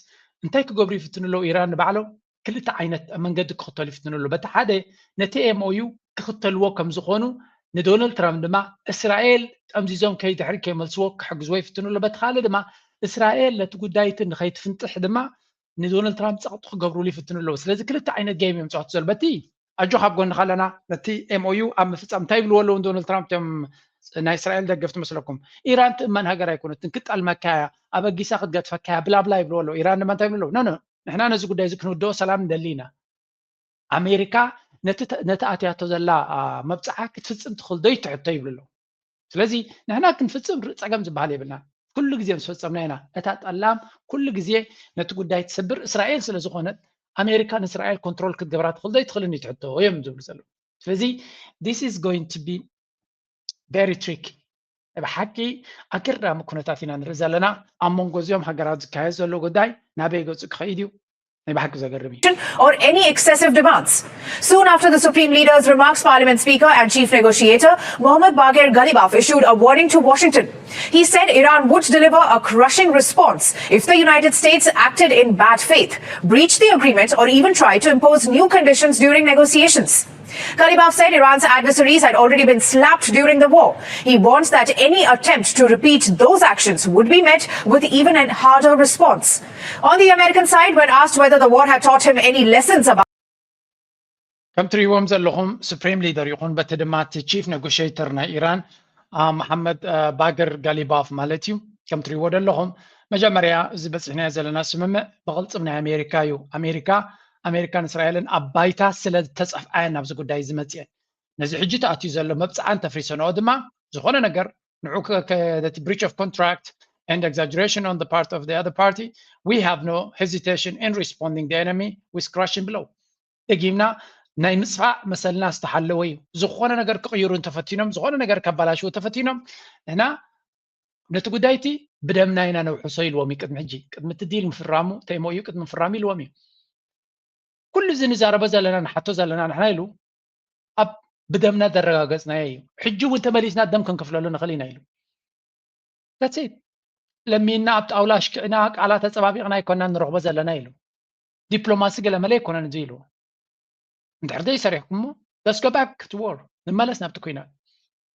እንታይ ክገብሩ ይፍትኑ ኣለዉ ኢራን ንባዕሎም ክልተ ዓይነት መንገዲ ክኽተሉ ይፍትኑ ኣለዉ። በቲ ሓደ ነቲ ኤምኦዩ ክኽተልዎ ከም ዝኾኑ ንዶናልድ ትራምፕ ድማ እስራኤል ጠምዚዞም ከይድሕሪ ከይመልስዎ ክሕግዝዎ ይፍትኑ ኣለዉ። በቲ ካልእ ድማ እስራኤል ነቲ ጉዳይ እቲ ንኸይትፍንጥሕ ድማ ንዶናልድ ትራምፕ ፀቕጢ ክገብሩሉ ይፍትኑ ኣለዉ። ስለዚ ክልተ ዓይነት ጌም እዮም ፀወቱ ዘሎ። በቲ ኣጆ ካብ ጎንኻ ኣለና። ነቲ ኤምኦዩ ኣብ ምፍፃም እንታይ ይብልዎ ኣለዉ ንዶናልድ ትራምፕ እቶም ናይ እስራኤል ደገፍቲ መስለኩም? ኢራን ትእመን ሃገር ኣይኮነትን፣ ክትጠልመካ እያ፣ ኣበጊሳ ክትገጥፈካ እያ ብላብላ ይብልዎ ኣለዉ። ኢራን ድማ እንታይ ይብሉ ኣለዉ? ኖ ኖ ንሕና ነዚ ጉዳይ እዚ ክንውድኦ ሰላም ንደሊ ኢና። ኣሜሪካ ነቲ ኣትያቶ ዘላ መብፅዓ ክትፍፅም ትኽእል ዶ ይትሕቶ ይብሉ ኣለዉ። ስለዚ ንሕና ክንፍፅም ጸገም ዝበሃል የብልና። ኩሉ ግዜ ምስ ፈፀምና ኢና። እታ ጠላም ኩሉ ግዜ ነቲ ጉዳይ ትሰብር እስራኤል ስለ ዝኾነት ኣሜሪካ ንእስራኤል ኮንትሮል ክትገብራ ትኽእል ዶ ኣይትኽእልን እዩ ትሕቶ እዮም ዝብሉ ዘለዉ። ስለዚ this is going to be very tricky። ብሓቂ ኣገራሚ ኩነታት ኢና ንርኢ ዘለና። ኣብ መንጎ እዚኦም ሃገራት ዝካየድ ዘሎ ጉዳይ ናበይ ገፁ ክኸይድ እዩ? ናይ ብሓቂ ዘገርም እዩ። Or any excessive demands. Soon after the Supreme Leader's remarks, Parliament Speaker and Chief Negotiator Mohammad Bagher Ghalibaf issued a warning to Washington. He said Iran would deliver a crushing response if the United States acted in bad faith, breached the agreement, or even tried to impose new conditions during negotiations. Ghalibaf said Iran's adversaries had already been slapped during the war. He warns that any attempt to repeat those actions would be met with even a harder response. On the American side, when asked whether the war had taught him any lessons about ከም ትሪእዎም ዘለኹም ሱፕሪም ሊደር ይኹን በቲ ድማ እቲ ቺፍ ኔጎሽተር ናይ ኢራን መሓመድ ባገር ጋሊባፍ ማለት እዩ። ከም ትሪእዎ ዘለኹም መጀመርያ እዚ በፂሕናዮ ዘለና ስምምዕ ብቕልፅም ናይ ኣሜሪካ እዩ። ኣሜሪካ ኣሜሪካን እስራኤልን ኣብ ባይታ ስለ ዝተፀፍዓየን ናብዚ ጉዳይ ዝመፅኤን ነዚ ሕጂ ተኣትዩ ዘሎ መብፅዓን ተፍሪሰንኦ ድማ ዝኾነ ነገር ንዑ breach of contract and exaggeration on the part of the other party, we have no hesitation in responding the enemy with crushing blow። ደጊምና ናይ ምፅፋዕ መሰልና ዝተሓለወ እዩ። ዝኾነ ነገር ክቕይሩ እንተፈቲኖም፣ ዝኾነ ነገር ከባላሽው ተፈቲኖም፣ ንሕና ነቲ ጉዳይ እቲ ብደምና ኢና ነውሕሶ ኢልዎም እዩ። ቅድሚ ሕጂ ቅድሚ እቲ ዲል ምፍራሙ ተይሞ እዩ ቅድሚ ምፍራሙ ኢልዎም እዩ። ኩሉ እዚ ንዛረቦ ዘለና ንሓቶ ዘለና ንሕና ኢሉ ኣብ ብደምና ዘረጋገፅናዮ እዩ። ሕጂ እውን ተመሊስና ደም ክንከፍለሉ ንኽእል ኢና ኢሉ። That's it። ለሚንና ኣብ ጣውላ ኣሽኪዕና ቃላት ኣፀባቢቕና ኣይኮናን ንረኽቦ ዘለና ኢሉ። ዲፕሎማሲ ገለመለ ኣይኮነን እዚ ኢሉ። እንድሕር ዘይሰሪሕኩሞ let's go back to war፣ ንመለስ ናብቲ ኩናት።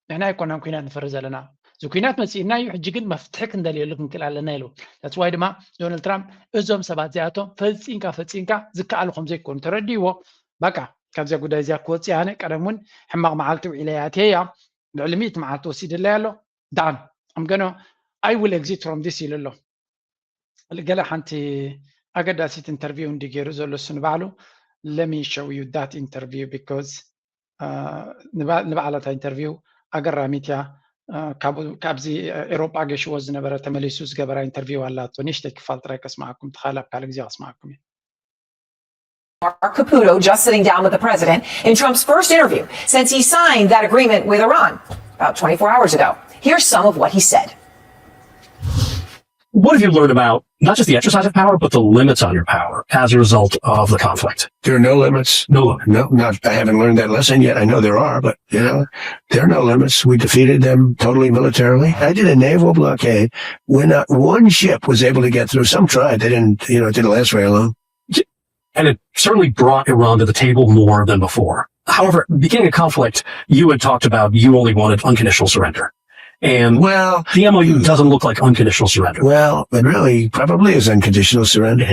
ንሕና ኣይኮናን ኩናት ንፈሪ ዘለና። እዚ ኩናት መፂእና እዩ። ሕጂ ግን መፍትሒ ክንደልየሉ ክንክእል ኣለና ኢሉ። That's why ድማ ዶናልድ ትራምፕ እዞም ሰባት እዚኣቶም ፈፂንካ ፈፂንካ ዝከኣሉ ከም ዘይኮኑ ተረዲእዎ። በቃ ካብዚኣ ጉዳይ እዚኣ ክወፅእ ኣነ ቀደም እውን ሕማቕ መዓልቲ ውዒለ እያ ኣትየ እያ ልዕሊ ሚእቲ መዓልቲ ወሲድለይ ኣሎ። Done. I'm gonna I will exit from this ኢሉ ኣሎ። ገለ ሓንቲ ኣገዳሲት ኢንተርቪው እንዲ ገይሩ ዘሎ እሱ ንባዕሉ let me show you that interview because ንባዕላታ ኢንተርቪው ኣገራሚት እያ። ካብዚ ኤሮጳ ገሽዎ ዝነበረ ተመሊሱ ዝገበራ ኢንተርቪው ኣላቶ። ንእሽተይ ክፋል ጥራይ ከስማዓኩም፣ ትኻል ኣብ ካልእ ግዜ ከስማዓኩም እየ። Mark Caputo just sitting down with the president in Trump's first interview since he signed that agreement with Iran about twenty-four hours ago. Here's some of what he said. What have you learned about not just the exercise of power, but the limits on your power as a result of the conflict? There are no limits. No limit. No, not I haven't learned that lesson yet. I know there are, but you know, there are no limits. We defeated them totally militarily. I did a naval blockade where not one ship was able to get through. Some tried. They didn't, you know, it didn't last very long. And it certainly brought Iran to the table more than before. However, beginning a conflict, you had talked about you only wanted unconditional surrender. And Well, the M O U doesn't look like unconditional surrender. Well, it really probably is unconditional surrender.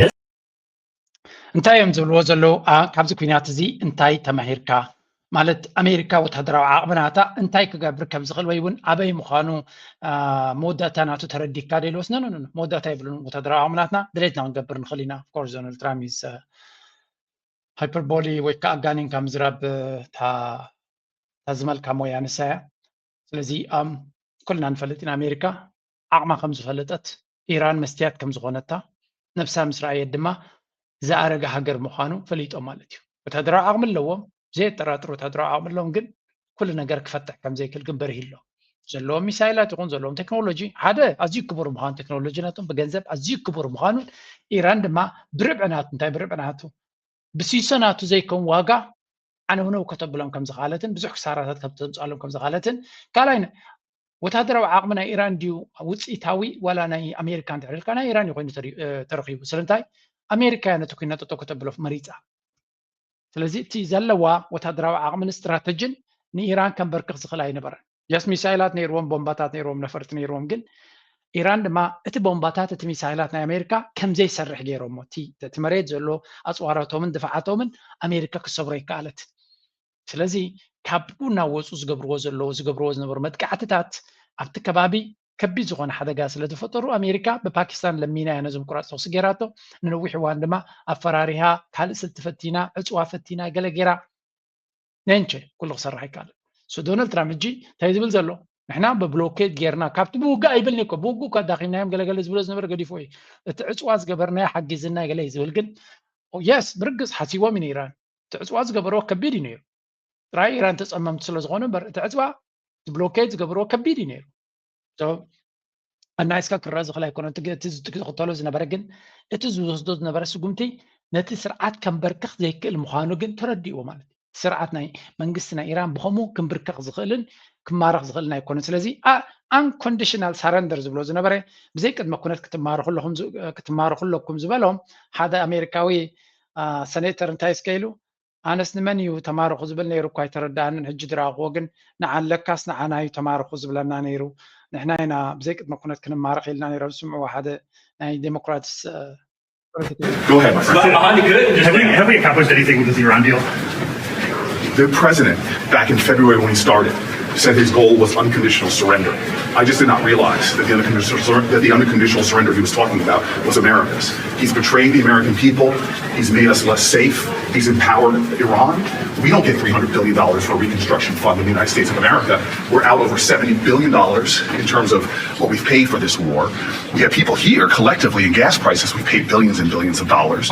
እንታይ እዮም ዝብልዎ ዘለዉ? አ፣ ካብዚ ኩናት እዚ እንታይ ተማሂርካ? ማለት ኣሜሪካ ወታደራዊ ዓቕሚ ናታ እንታይ ክገብር ከም ዝኽእል ወይ እውን ኣበይ ምዃኑ፣ አ፣ መወዳእታ ናቱ ተረዲካ ዶ ኢልዎስ? ኖ፣ ኖ፣ ኖ፣ ኖ፣ መወዳእታ የብሉን። ወታደራዊ ዓቕሚ ናትና ድሌትና ክንገብር ንኽእል ኢና። Of course ዶናልድ ትራምፕ is ሃይፐርቦሊ ወይ ከዓ ኣጋኒንካ ምዝራብ፣ እ፣ እታ እታ ዝመልካ ሞያ ንሳ እያ። ስለዚ ኣም ኩልና ንፈልጥ ኢና ኣሜሪካ ዓቕማ ከም ዝፈለጠት፣ ኢራን መስትያት ከም ዝኾነታ ነብሳ ምስ ረኣየት ድማ ዝኣረገ ሃገር ምዃኑ ፈሊጦም ማለት እዩ። ወታደራዊ ዓቕሚ ኣለዎም፣ ዘየጠራጥር ወታደራዊ ዓቕሚ ኣለዎም፣ ግን ኩሉ ነገር ክፈትሕ ከም ዘይክእል ግን በሪሁ ኣሎ። ዘለዎም ሚሳይላት ይኹን ዘለዎም ቴክኖሎጂ ሓደ ኣዝዩ ክቡር ምዃኑ፣ ቴክኖሎጂ ናቶም ብገንዘብ ኣዝዩ ክቡር ምዃኑን ኢራን ድማ ብርብዒ ናቱ፣ እንታይ ብርብዒ ናቱ፣ ብሲሶ ናቱ ዘይከውን ዋጋ ዓነውነው ከተብሎም ከም ዝኽኣለትን ብዙሕ ክሳራታት ከም ተምፅኣሎም ከም ዝኽኣለትን ካልኣይ ወታደራዊ ዓቕሚ ናይ ኢራን ድዩ ውፅኢታዊ ዋላ ናይ ኣሜሪካ እንድሕር ኢልካ ናይ ኢራን እዩ ኮይኑ ተሪ- እ፣ ተረኺቡ። ስለምንታይ ኣሜሪካ እያ ነቲ ኩናት ጠጠው ከተብሎ መሪፃ። ስለዚ እቲ ዘለዋ ወታደራዊ ዓቕምን ስትራተጅን ንኢራን ከንበርክኽ ዝኽእል ኣይነበረን። የስ ሚሳይላት ነይርዎም፣ ቦምባታት ነይርዎም፣ ነፈርቲ ነይርዎም። ግን ኢራን ድማ እቲ ቦምባታት እቲ ሚሳይላት ናይ ኣሜሪካ ከም ዘይሰርሕ ገይሮሞ እቲ እቲ መሬት ዘሎ ኣፅዋራቶምን ድፋዓቶምን ኣሜሪካ ክሰብሮ ይከኣለት። ስለዚ ካብ እናወፁ ዝገብርዎ ዘለዉ ዝገብርዎ ዝነበሩ መጥቃዕትታት ኣብቲ ከባቢ ከቢድ ዝኾነ ሓደጋ ስለ ዝፈጠሩ ኣሜሪካ ብፓኪስታን ለሚና እያ ነዞም ቁራፅ ተኩሲ ገይራቶ። ንነዊሕ እዋን ድማ ኣፈራሪሃ ካልእ ስልቲ ፈቲና ዕፅዋ ፈቲና ገለ ገይራ ነንቸ ኩሉ ክሰርሕ ኣይከኣልን። So ዶናልድ ትራምፕ ሕጂ እንታይ ዝብል ዘሎ ንሕና ብብሎኬድ ጌርና ካብቲ ብውግእ ኣይብልኒ እኮ ብውግእ እኳ ዳኺምናዮም ገለገለ ዝብሎ ዝነበረ ገዲፎ እዩ። እቲ ዕፅዋ ዝገበርናዮ ሓጊዝና ገለ እዩ ዝብል ግን የስ ብርግፅ ሓሲቦም እዩ ኢራን እቲ ዕፅዋ ዝገበርዎ ከቢድ እዩ ነይሩ። ጥራይ ኢራን ተፀመምቲ ስለ ዝኾኑ እምበር እቲ ዕፅዋ እቲ ብሎኬድ ዝገበርዎ ከቢድ እዩ ነይሩ። ኣናይስካ ክረአ ዝኽእል ኣይኮነ እቲ ዝኽተሎ ዝነበረ ግን እቲ ዝወስዶ ዝነበረ ስጉምቲ ነቲ ስርዓት ከንበርክኽ ዘይክእል ምዃኑ ግን ተረዲእዎ ማለት እዩ። ስርዓት ናይ መንግስቲ ናይ ኢራን ብኸምኡ ክንብርከኽ ዝኽእልን ክማረኽ ዝኽእልን ኣይኮነን። ስለዚ unconditional surrender ዝብሎ ዝነበረ ብዘይ ቅድመ ኩነት ክትማረኹ ኣለኩም ዝበሎም ሓደ ኣሜሪካዊ ሰኔተር እንታይ እስከ ኢሉ ኣነስ ንመን እዩ ተማርኹ ዝብል ነይሩ እኳ ኣይተረዳኣንን ሕጂ ዝረኣኽዎ ግን ንዓን ለካስ ንዓና እዩ ተማርኹ ዝብለና ነይሩ ንሕና ኢና ብዘይ ቅድመ ኩነት ክንማረኽ ኢልና ነይሮም ዝስምዕዎ ሓደ ናይ ዴሞክራትስ Go ahead. Have we, have we accomplished anything with this Iran deal? The president, back in February when he started, said his goal was unconditional surrender. I just did not realize that the unconditional, that the unconditional surrender he was talking about was America's. He's betrayed the American people. He's made us less safe. He's empowered Iran. We don't get three hundred billion dollars for a reconstruction fund in the United States of America. We're out over seventy billion dollars in terms of what we've paid for this war. We have people here collectively in gas prices, we've paid billions and billions of dollars.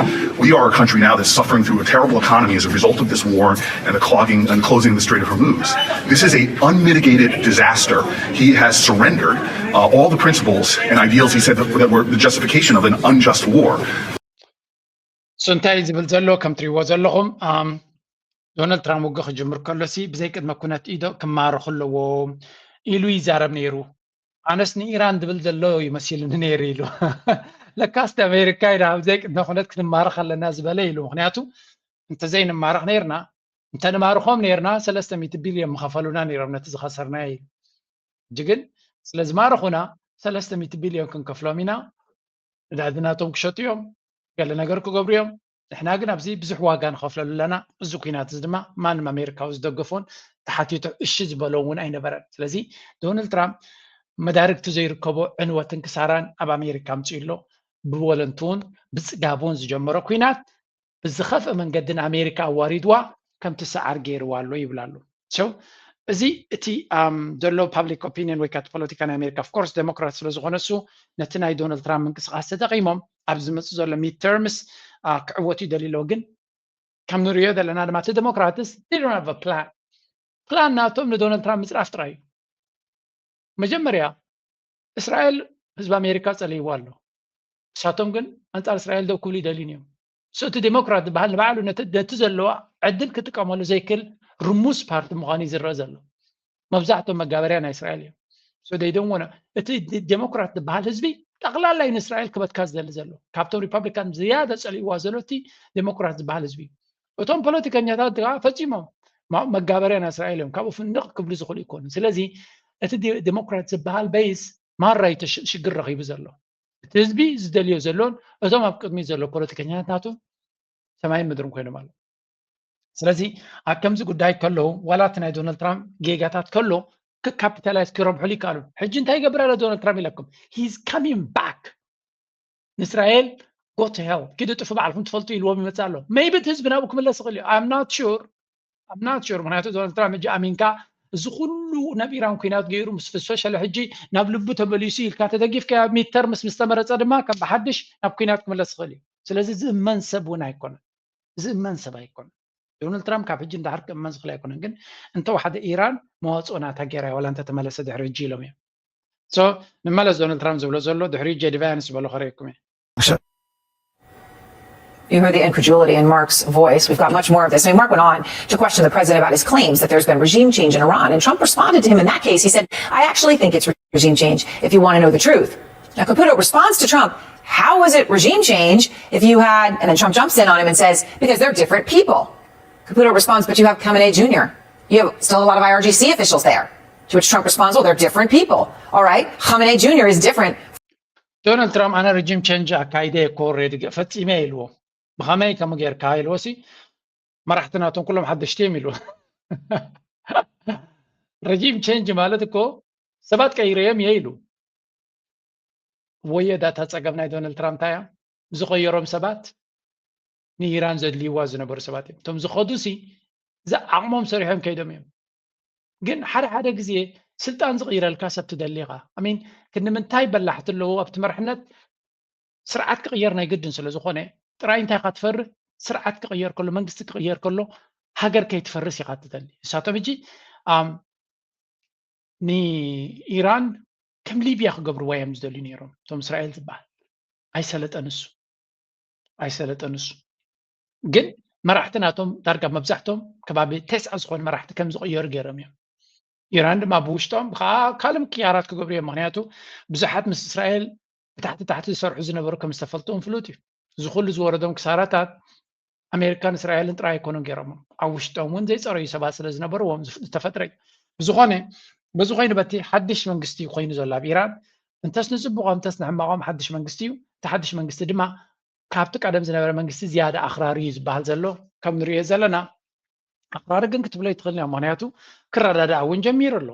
We are a country now that's suffering through a terrible economy as a result of this war and the clogging and closing of the Strait of Hormuz. This is an unmitigated disaster. He has surrendered uh, all the principles and ideals he said that, that were the justification of an unjust war. So እንታይ ዝብል ዘሎ ከም ትሪእዎ ዘለኹም ዶናልድ ትራምፕ ውግእ ክጅምር ከሎሲ ብዘይ ቅድመ ኩነት ኢዶ ክማረኹ ኣለዎም ኢሉ ይዛረብ ነይሩ። ኣነስ ንኢራን ዝብል ዘሎ ይመሲልኒ ነይሩ ኢሉ ለካስ ኣሜሪካ ኢና ብዘይ ቅድመ ኩነት ክንማረኽ ኣለና ዝበለ ኢሉ። ምክንያቱ እንተዘይንማረኽ ነይርና እንተንማርኾም ነይርና ሰለስተ ሚእቲ ቢልዮን ምኸፈሉና ነይሮም ነቲ ዝኸሰርናዮ ኢሉ። ሕጂ ግን ስለ ዝማረኹና ሰለስተ ሚእቲ ቢልዮን ክንከፍሎም ኢና። ነዳዲ ናቶም ክሸጡ እዮም፣ ገለ ነገር ክገብሩ እዮም። ንሕና ግን ኣብዚ ብዙሕ ዋጋ ንኸፍለሉ ኣለና። እዚ ኩናት እዚ ድማ ማንም ኣሜሪካዊ ዝደገፎን ተሓቲቱ እሺ ዝበሎ እውን ኣይነበረን። ስለዚ ዶናልድ ትራምፕ መዳርግቲ ዘይርከቦ ዕንወትን ክሳራን ኣብ ኣሜሪካ ኣምፅኡ ኣሎ። ብወለንትውን ብፅጋቡን ዝጀመሮ ኩናት ብዝኸፍእ መንገዲ ንኣሜሪካ ኣዋሪድዋ ከምቲ ሰዓር ገይርዋ ኣሎ ይብል ኣሎ። So እዚ እቲ ዘሎ public opinion ወይ ከዓ ፖለቲካ ናይ ኣሜሪካ of course ዴሞክራት ስለ ዝኾነ እሱ ነቲ ናይ ዶናልድ ትራምፕ ምንቅስቃስ ተጠቂሞም ኣብ ዝመፅእ ዘሎ ሚድ ተርምስ ክዕወቱ ይደልዩ ኣለዉ። ግን ከም ንሪኦ ዘለና ድማ እቲ ዴሞክራትስ they don't have a plan። ፕላን ናቶም ንዶናልድ ትራምፕ ምፅራፍ ጥራይ እዩ። መጀመርያ እስራኤል ህዝቢ ኣሜሪካ ፀሊይዋ ኣሎ። ንሳቶም ግን ኣንፃር እስራኤል ደው ክብሉ ይደልዩን እዮም። So እቲ ዴሞክራት ዝበሃል ንባዕሉ ነቲ ነቲ ዘለዋ ዕድል ክጥቀመሉ ዘይክእል ርሙስ ፓርቲ ምዃኑ እዩ ዝረአ ዘሎ። መብዛሕትኦም መጋበርያ ናይ እስራኤል እዮም። So they don't wanna እቲ ዴሞክራት ዝበሃል ህዝቢ ጠቕላላ እዩ ንእስራኤል ክበትካ ዝደሊ ዘሎ። ካብቶም ሪፐብሊካን ዝያዳ ፀሊእዋ ዘሎ እቲ ዴሞክራት ዝበሃል ህዝቢ እዩ። እቶም ፖለቲከኛታት ከዓ ፈፂሞም መጋበርያ ናይ እስራኤል እዮም። ካብኡ ፍንድቕ ክብሉ ዝኽእሉ ይኮኑ። ስለዚ እቲ ዴሞክራት ዝበሃል በይስ ማራ እዩ ሽግር ረኺቡ ዘሎ። እቲ ህዝቢ ዝደልዮ ዘሎን እቶም ኣብ ቅድሚት ዘሎ ፖለቲከኛታት ናቱ ሰማይን ምድርን ኮይኖም ኣለዉ። ስለዚ ኣብ ከምዚ ጉዳይ ከለዉ ዋላ እቲ ናይ ዶናልድ ትራምፕ ጌጋታት ከሎ ክካፒታላይዝ ክረብሑሉ ይከኣሉ። ሕጂ እንታይ ይገብር ኣሎ ዶናልድ ትራምፕ ኢለኩም he's coming back ንእስራኤል go to hell ኪዱ ጥፉ ባዕልኩም ትፈልጡ ኢልዎም ይመፅእ ኣሎ። Maybe እቲ ህዝቢ ናብኡ ክምለስ ይኽእል እዩ። I'm not sure I'm not sure ምክንያቱ ዶናልድ ትራምፕ ሕጂ ኣሚንካ እዚ ኩሉ ናብ ኢራን ኩናት ገይሩ ምስ ፈሸለ ሕጂ ናብ ልቡ ተመሊሱ ኢልካ ተደጊፍካ ሚድ ተርምስ ምስ ተመረፀ ድማ ከም ብሓድሽ ናብ ኩናት ክምለስ ይኽእል እዩ። ስለዚ ዝእመን ሰብ እውን ኣይኮነን። ዝእመን ሰብ ኣይኮነን። ዶናልድ ትራምፕ ካብ ሕጂ እንዳሕር ክእመን ዝኽእል ኣይኮነን። ግን እንተወሓደ ኢራን መዋፅኦ ናታ ገይራ ዋላ እንተተመለሰ ድሕሪ ሕጂ ኢሎም እዮም። So ንመለስ ዶናልድ ትራምፕ ዝብሎ ዘሎ ድሕሪ ጄዲ ቫንስ ዝበሎ ከርእየኩም እየ። You heard the incredulity in Mark's voice. We've got much more of this. I mean, Mark went on to question the president about his claims that there's been regime change in Iran. And Trump responded to him in that case. He said, I actually think it's regime change if you want to know the truth. Now, Caputo responds to Trump, how was it regime change if you had, and then Trump jumps in on him and says, because they're different people. Caputo responds, but you have Khamenei Junior. You have still a lot of I R G C officials there. To which Trump responds, well, they're different people. All right, Khamenei Junior is different. ዶናልድ ትራምፕ ኣነ ሪጂም ቸንጅ ኣካይደ እኮ ኦልሬዲ ፈፂመ ኢልዎ። ብኸመይ ከምኡ ጌርካ ኢልዎ ሲ መራሕቲ ናቶም ኩሎም ሓደሽቲ እዮም ኢልዎ። ሪጂም ቸንጅ ማለት እኮ ሰባት ቀይረዮም እየ ኢሉ። ወዮ ዳታ ፀገም ናይ ዶናልድ ትራምፕ እንታይ እያ? ዝቐየሮም ሰባት ንኢራን ዘድልይዋ ዝነበሩ ሰባት እዮም። እቶም ዝኸዱ ሲ ዝዓቕሞም ሰሪሖም ከይዶም እዮም። ግን ሓደ ሓደ ግዜ ስልጣን ዝቕይረልካ ሰብ ትደሊ ኢኻ። ኣሚን ክንዲ ምንታይ በላሕቲ ኣለዉ ኣብቲ መርሕነት ስርዓት ክቕየር ናይ ግድን ስለ ዝኾነ ጥራይ እንታይ ኢኻ ትፈርህ? ስርዓት ክቕየር ከሎ መንግስቲ ክቕየር ከሎ ሃገር ከይትፈርስ ኢኻ ትደሊ። ንሳቶም ሕጂ ንኢራን ከም ሊብያ ክገብርዋ እዮም ዝደልዩ ነይሮም እቶም እስራኤል ዝበሃል ኣይሰለጠን እሱ ኣይሰለጠን እሱ ግን መራሕቲ ናቶም ዳርጋ መብዛሕቶም ከባቢ ተስዓ ዝኾኑ መራሕቲ ከም ዝቕየሩ ገይሮም እዮም። ኢራን ድማ ብውሽጦም ከዓ ካልእ ምክያራት ክገብሩ እዮም። ምክንያቱ ብዙሓት ምስ እስራኤል ብታሕቲ ታሕቲ ዝሰርሑ ዝነበሩ ከም ዝተፈልጡ እውን ፍሉጥ እዩ። እዚ ኩሉ ዝወረዶም ክሳራታት ኣሜሪካን እስራኤልን ጥራይ ኣይኮኑን ገይሮም ኣብ ውሽጦም እውን ዘይፀረዩ ሰባት ስለ ዝነበርዎም ዝተፈጥረ እዩ። ብዝኾነ በዚ ኮይኑ በቲ ሓድሽ መንግስቲ ኮይኑ ዘሎ ኣብ ኢራን እንተስ ንፅቡቆም እንተስ ንሕማቆም ሓድሽ መንግስቲ እዩ። እቲ ሓድሽ መንግስቲ ድማ ካብቲ ቀደም ዝነበረ መንግስቲ ዝያዳ ኣኽራሪ እዩ ዝበሃል ዘሎ ከም ንሪኦ ዘለና ኣኽራሪ ግን ክትብሎ ይትኽእል ያ ምክንያቱ ክረዳዳእ እውን ጀሚሩ ኣሎ።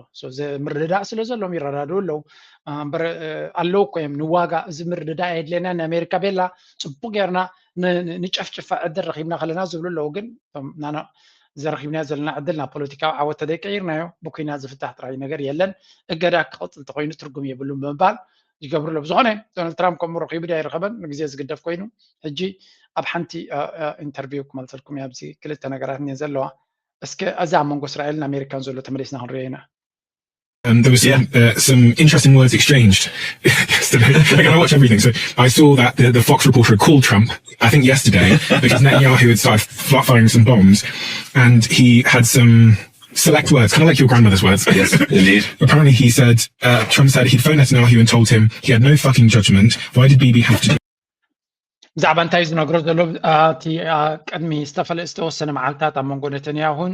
ምርድዳእ ስለ ዘሎም ይረዳድኡ ኣለዉ። እምበር ኣለዉ እኮ እዮም ንዋጋ እዚ ምርድዳእ የድልየና ንኣሜሪካ ቤላ ፅቡቅ ጌርና ንጨፍጭፋ ዕድል ረኪብና ከለና ዝብሉ ኣለዉ። ግን ናና ዘረኪብናዮ ዘለና ዕድል ናብ ፖለቲካዊ ዓወት ተደይቀይርናዮ ብኩናት ዝፍታሕ ጥራይ ነገር የለን። እገዳ ክቐፅል ተኮይኑ ትርጉም የብሉን ብምባል ይገብሩ ኣሎ። ብዝኾነ ዶናልድ ትራምፕ ከምኡ ረኪቡ ዶ ኣይረኸበን ንግዜ ዝግደፍ ኮይኑ ሕጂ ኣብ ሓንቲ ኢንተርቪው ክመልሰልኩም እያ ኣብዚ ክልተ ነገራት እየን ዘለዋ። እስከ እዛ ኣብ መንጎ እስራኤልን ኣሜሪካን ዘሎ ተመሊስና ክንሪኦ ኢና። Um, there was some, uh, some interesting words exchanged yesterday. Like, I watch everything, so I saw that the, the Fox reporter had called Trump, I think yesterday, because Netanyahu had started flat firing some bombs, and he had some select words, kind of like your grandmother's words. Yes, indeed. Apparently, he said, uh, Trump said he'd phoned Netanyahu and told him he had no fucking judgment. Why did Bibi have to do ብዛዕባ እንታይ ዝነግሮ ዘሎ እቲ ቅድሚ ዝተፈለ ዝተወሰነ መዓልታት ኣብ መንጎ ነተንያሁን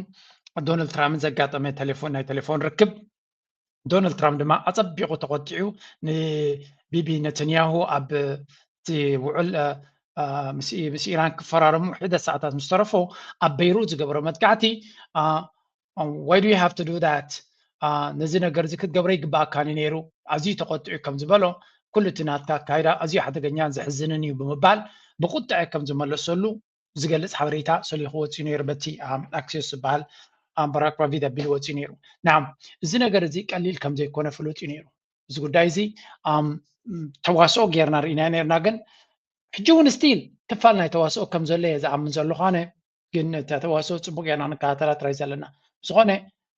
ዶናልድ ትራምፕን ዘጋጠመ ቴሌፎን ናይ ቴሌፎን ርክብ ዶናልድ ትራምፕ ድማ ኣፀቢቑ ተቆጢዑ ንቢቢ ነተንያሁ ኣብ ውዕል ምስ ኢራን ክፈራረሙ ሕደ ሰዓታት ምስ ተረፎ ኣብ በይሩት ዝገበሮ መጥቃዕቲ why do you have to do that ነዚ ነገር እዚ ክትገብሮ ይግባኣካኒ ነይሩ ኣዝዩ ተቆጢዑ ከም ዝበሎ ኩሉ እቲ ናትካ ኣካይዳ ኣዝዩ ሓደገኛን ዘሕዝንን እዩ ብምባል ብቁጥዐ ከም ዝመለሰሉ ዝገልፅ ሓበሬታ ሰሊኹ ወፂኡ ነይሩ በቲ ኣክሲዮስ ዝበሃል በራክ ራቪድ ኣቢሉ ወፂኡ ነይሩ። ና እዚ ነገር እዚ ቀሊል ከም ዘይኮነ ፍሉጥ እዩ ነይሩ። እዚ ጉዳይ እዚ ተዋስኦ ጌርና ርኢና ነርና ግን ሕጂ እውን ስቲል ክፋል ናይ ተዋስኦ ከም ዘሎ እየ ዝኣምን ዘለኹ ኣነ ግን እታ ተዋስኦ ፅቡቅ ጌርና ንከታተላ ጥራይ ዘለና ዝኾነ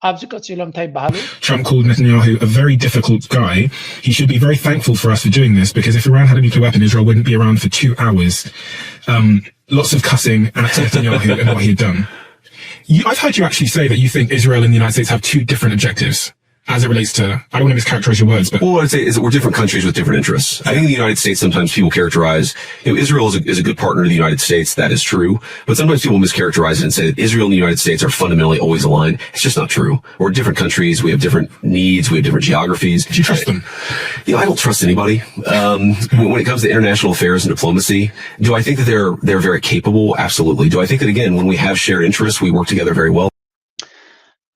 ኣብዚ ቀፂሎም እንታይ ይበሃሉ Trump called Netanyahu a very difficult guy. He should be very thankful for us for doing this because if Iran had a nuclear weapon, Israel wouldn't be around for two hours. Um, lots of cussing at Netanyahu and what he'd done. You, I've heard you actually say that you think Israel and the United States have two different objectives as it relates to, I don't want to mischaracterize your words, but. Well, what I'd say is that we're different countries with different interests. I think in the United States, sometimes people characterize, you know, Israel is a, is a good partner to the United States. That is true. But sometimes people mischaracterize it and say that Israel and the United States are fundamentally always aligned. It's just not true. We're different countries. We have different needs. We have different geographies. Do you trust them? You know, I don't trust anybody. Um, when it comes to international affairs and diplomacy, do I think that they're, they're very capable? Absolutely. Do I think that, again, when we have shared interests, we work together very well?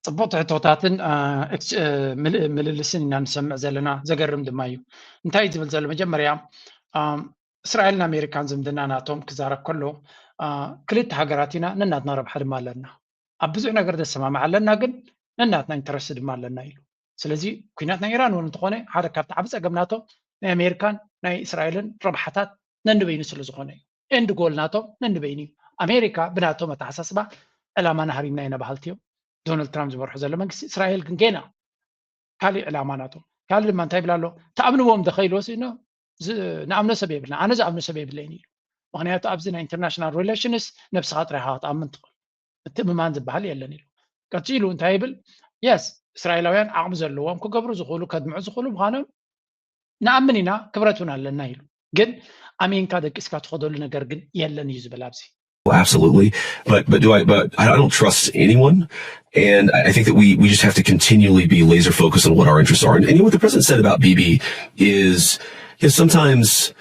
ፅቡቅ ትሕቶታትን ምልልስን ኢና ንሰምዕ ዘለና። ዘገርም ድማ እዩ። እንታይ ዝብል ዘሎ መጀመርያ እስራኤልን ኣሜሪካን ዝምድና ናቶም ክዛረብ ከሎ ክልተ ሃገራት ኢና ነናትና ረብሓ ድማ ኣለና። ኣብ ብዙሕ ነገር ዘሰማምዕ ኣለና ግን ነናትና ኢንተረስት ድማ ኣለና ኢሉ። ስለዚ ኩናት ናይ ኢራን እውን እንተኾነ ሓደ ካብቲ ዓብ ፀገም ናቶም ናይ ኣሜሪካን ናይ እስራኤልን ረብሓታት ነንበይኑ ስለ ዝኾነ እዩ። ኤንድ ጎል ናቶም ነንበይኑ እዩ። ኣሜሪካ ብናቶም ኣተሓሳስባ ዕላማ ናሃሪምና ኢና በሃልቲ እዮም። ዶናልድ ትራምፕ ዝመርሑ ዘሎ መንግስቲ እስራኤል ግን ገና ካሊእ ዕላማ ናቶም ካሊእ ድማ እንታይ ይብል ኣሎ ተኣምንዎም ዶ ከይልዎስ ንኣምኖ ሰብ የብልና ኣነ ዝኣምኖ ሰብ የብለይን ኢሉ። ምክንያቱ ኣብዚ ናይ ኢንተርናሽናል ሪሌሽንስ ነብስኻ ጥራይካ ክትኣምን ትኽእል ምትእምማን ዝበሃል የለን ኢሉ። ቀፂሉ እንታይ ይብል የስ እስራኤላውያን ዓቕሚ ዘለዎም ክገብሩ ዝኽእሉ ከድምዑ ዝኽእሉ ምዃኖም ንኣምን ኢና ክብረት እውን ኣለና ኢሉ። ግን ኣሚንካ ደቂስካ ትኸደሉ ነገር ግን የለን እዩ ዝብል ኣብዚ Absolutely. But but do I but I don't trust anyone. And I think that we we just have to continually be laser focused on what our interests are. And, and you know what the president said about Bibi is is sometimes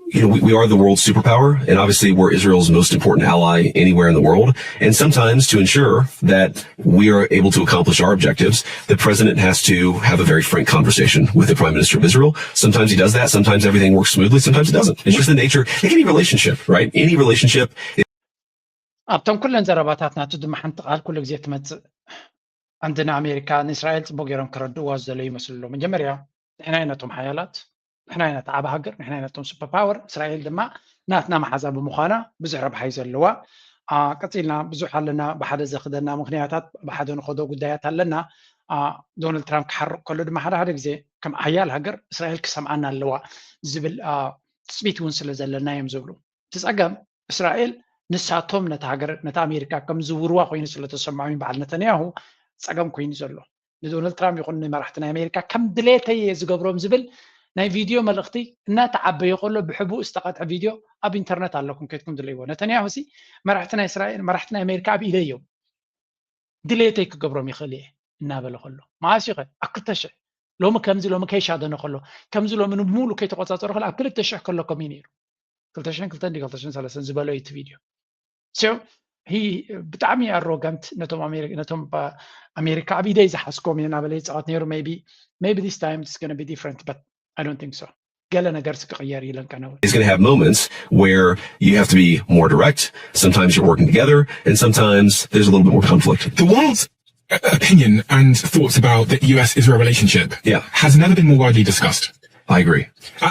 you know, we, we are the world's superpower, and obviously we're Israel's most important ally anywhere in the world. And sometimes to ensure that we are able to accomplish our objectives, the president has to have a very frank conversation with the prime minister of Israel. Sometimes he does that. Sometimes everything works smoothly. Sometimes it doesn't. It's just the nature, like any relationship, right? Any relationship. ኣብቶም ኩለን ዘረባታት ናቱ ድማ ሓንቲ ቃል ኩሉ ግዜ ትመፅእ ኣንድ ንኣሜሪካ ንእስራኤል ጽቡቅ ገይሮም ክረድእዋ ዝደለዩ ይመስሉ ኣለዉ። መጀመርያ ንሕና ኢና ነቶም ሓያላት፣ ንሕና ኢና እቲ ዓቢ ሃገር፣ ንሕና ኢና ነቶም ሱፐር ፓወር። እስራኤል ድማ ናትና መሓዛ ብምዃና ብዙሕ ረብሓ እዩ ዘለዋ። ቀጺልና ብዙሕ ኣለና፣ ብሓደ ዘኽደና ምኽንያታት፣ ብሓደ ንኸዶ ጉዳያት ኣለና። ዶናልድ ትራምፕ ክሓርቕ ከሎ ድማ ሓደ ሓደ ግዜ ከም ሓያል ሃገር እስራኤል ክሰምዓና ኣለዋ ዝብል ትጽቢት እውን ስለ ዘለና እዮም ዝብሉ። እቲ ጸገም እስራኤል ንሳቶም ነታ ሃገር ነታ ኣሜሪካ ከም ዝውርዋ ኮይኑ ስለ ተሰምዖም በዓል ነተንያሁ ጸገም ኮይኑ ዘሎ። ንዶናልድ ትራምፕ ይኹን ንመራሕቲ ናይ ኣሜሪካ ከም ድሌተይ እየ ዝገብሮም ዝብል ናይ ቪድዮ መልእኽቲ እናተዓበየ ከሎ ብሕቡእ ዝተቐድሐ ቪድዮ ኣብ ኢንተርነት ኣለኩም ከይድኩም ድለይዎ። ነተንያሁ ሲ መራሕቲ ናይ እስራኤል መራሕቲ ናይ ኣሜሪካ ኣብ ኢደይ እዮም ድሌተይ ክገብሮም ይኽእል እየ እናበለ ከሎ መዓስ እዩ ኣብ ክልተ ሽሕ ሎሚ ከምዚ ሎሚ ከይሻደነ ከሎ ከምዚ ሎሚ ንብሙሉ ከይተቆፃፀሩ ከሎ ኣብ ክልተ ሽሕ ከለኩም እዩ ነይሩ። ክልተ ሽሕን ክልተን ድዩ ክልተ ሽሕን ሰለስተን ዝበሎ እዩ እቲ ቪድዮ። ብጣዕሚ ኣሮጋንት ነቶም ኣሜሪካ ኣብ ኢደይ ዝሓዝኮም እየ እናበለ ይፃወት ነይሩ። maybe this time it's gonna be different but I don't think so። ገለ ነገር ክቕየር ኢለን ቀነው He's going to have moments where you have to be more direct. Sometimes you're working together, and sometimes there's a little bit more conflict. The world's opinion and thoughts about the U S Israel relationship Yeah. has never been more widely discussed. I agree.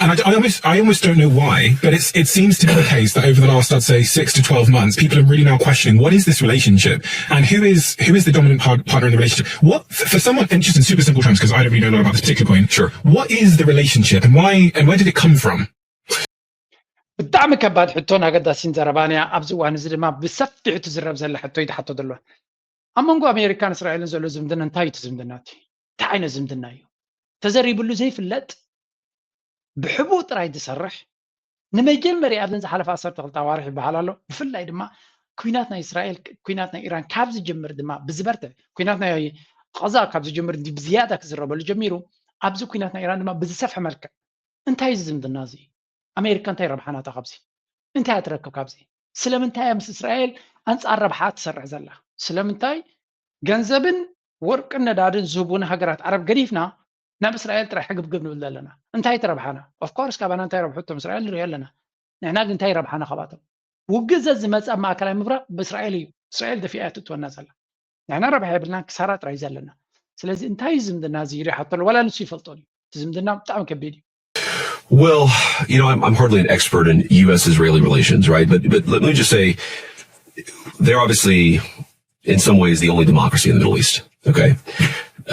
And I, I almost, I almost don't know why, but it's, it seems to be the case that over the last, I'd say, six to twelve months, people are really now questioning what is this relationship and who is who is the dominant par- partner in the relationship. What for, for someone interested in super simple terms, because I don't really know a lot about this particular point. Sure. What is the relationship and why and where did it come from? ብጣዕሚ ከባድ ሕቶን ኣገዳሲን ዘረባን እያ። ኣብዚ እዋን እዚ ድማ ብሰፊሑ ትዝረብ ዘላ ሕቶ እዩ ዝሓቶ ዘሎ። ኣብ መንጎ ኣሜሪካን እስራኤልን ዘሎ ዝምድና እንታይ እዩ? እቲ ዝምድና እቲ እንታይ ዓይነት ዝምድና እዩ? ተዘሪብሉ ዘይፍለጥ ብሕቡእ ጥራይ ዝሰርሕ ንመጀመርያ ኣብዘን ዝሓለፈ ዓሰርተ ክልተ ኣዋርሕ ይበሃል ኣሎ። ብፍላይ ድማ ኩናት ናይ እስራኤል ኩናት ናይ ኢራን ካብ ዝጅምር ድማ ብዝበርትዕ ኩናት ናይ ቐዛ ካብ ዝጅምር ብዝያዳ ክዝረበሉ ጀሚሩ። ኣብዚ ኩናት ናይ ኢራን ድማ ብዝሰፍሐ መልክዕ እንታይ እዚ ዝምድና እዚ? ኣሜሪካ እንታይ ረብሓ ናታ ካብዚ? እንታይ እያ ትረክብ ካብዚ? ስለምንታይ እያ ምስ እስራኤል ኣንጻር ረብሓ ትሰርሕ ዘላ? ስለምንታይ ገንዘብን ወርቅን ነዳድን ዝህቡና ሃገራት ዓረብ ገዲፍና ናብ እስራኤል ጥራይ ሕግብግብ ንብል ዘለና? እንታይ እቲ ረብሓና? Of course ካባና እንታይ ረብሑ እቶም እስራኤል ንሪኦ ኣለና። ንሕና ግን እንታይ ረብሓና ካባቶም? ውግእ ዘዝመጽእ ኣብ ማእከላይ ምብራቕ ብእስራኤል እዩ። እስራኤል ደፊኣ እያ ትእትወና ዘላ። ንሕና ረብሓ የብልናን ክሳራ ጥራይ እዩ ዘለና። ስለዚ እንታይ እዩ ዝምድና እዚ ኢሉ ይሓቶ ኣሎ። ዋላ ንሱ ይፈልጦ ድዩ? እቲ ዝምድና ብጣዕሚ ከቢድ እዩ። Well, you know, I'm, I'm hardly an expert in U S Israeli relations, right? But but let me just say, they're obviously, in some ways, the only democracy in the Middle East. Okay.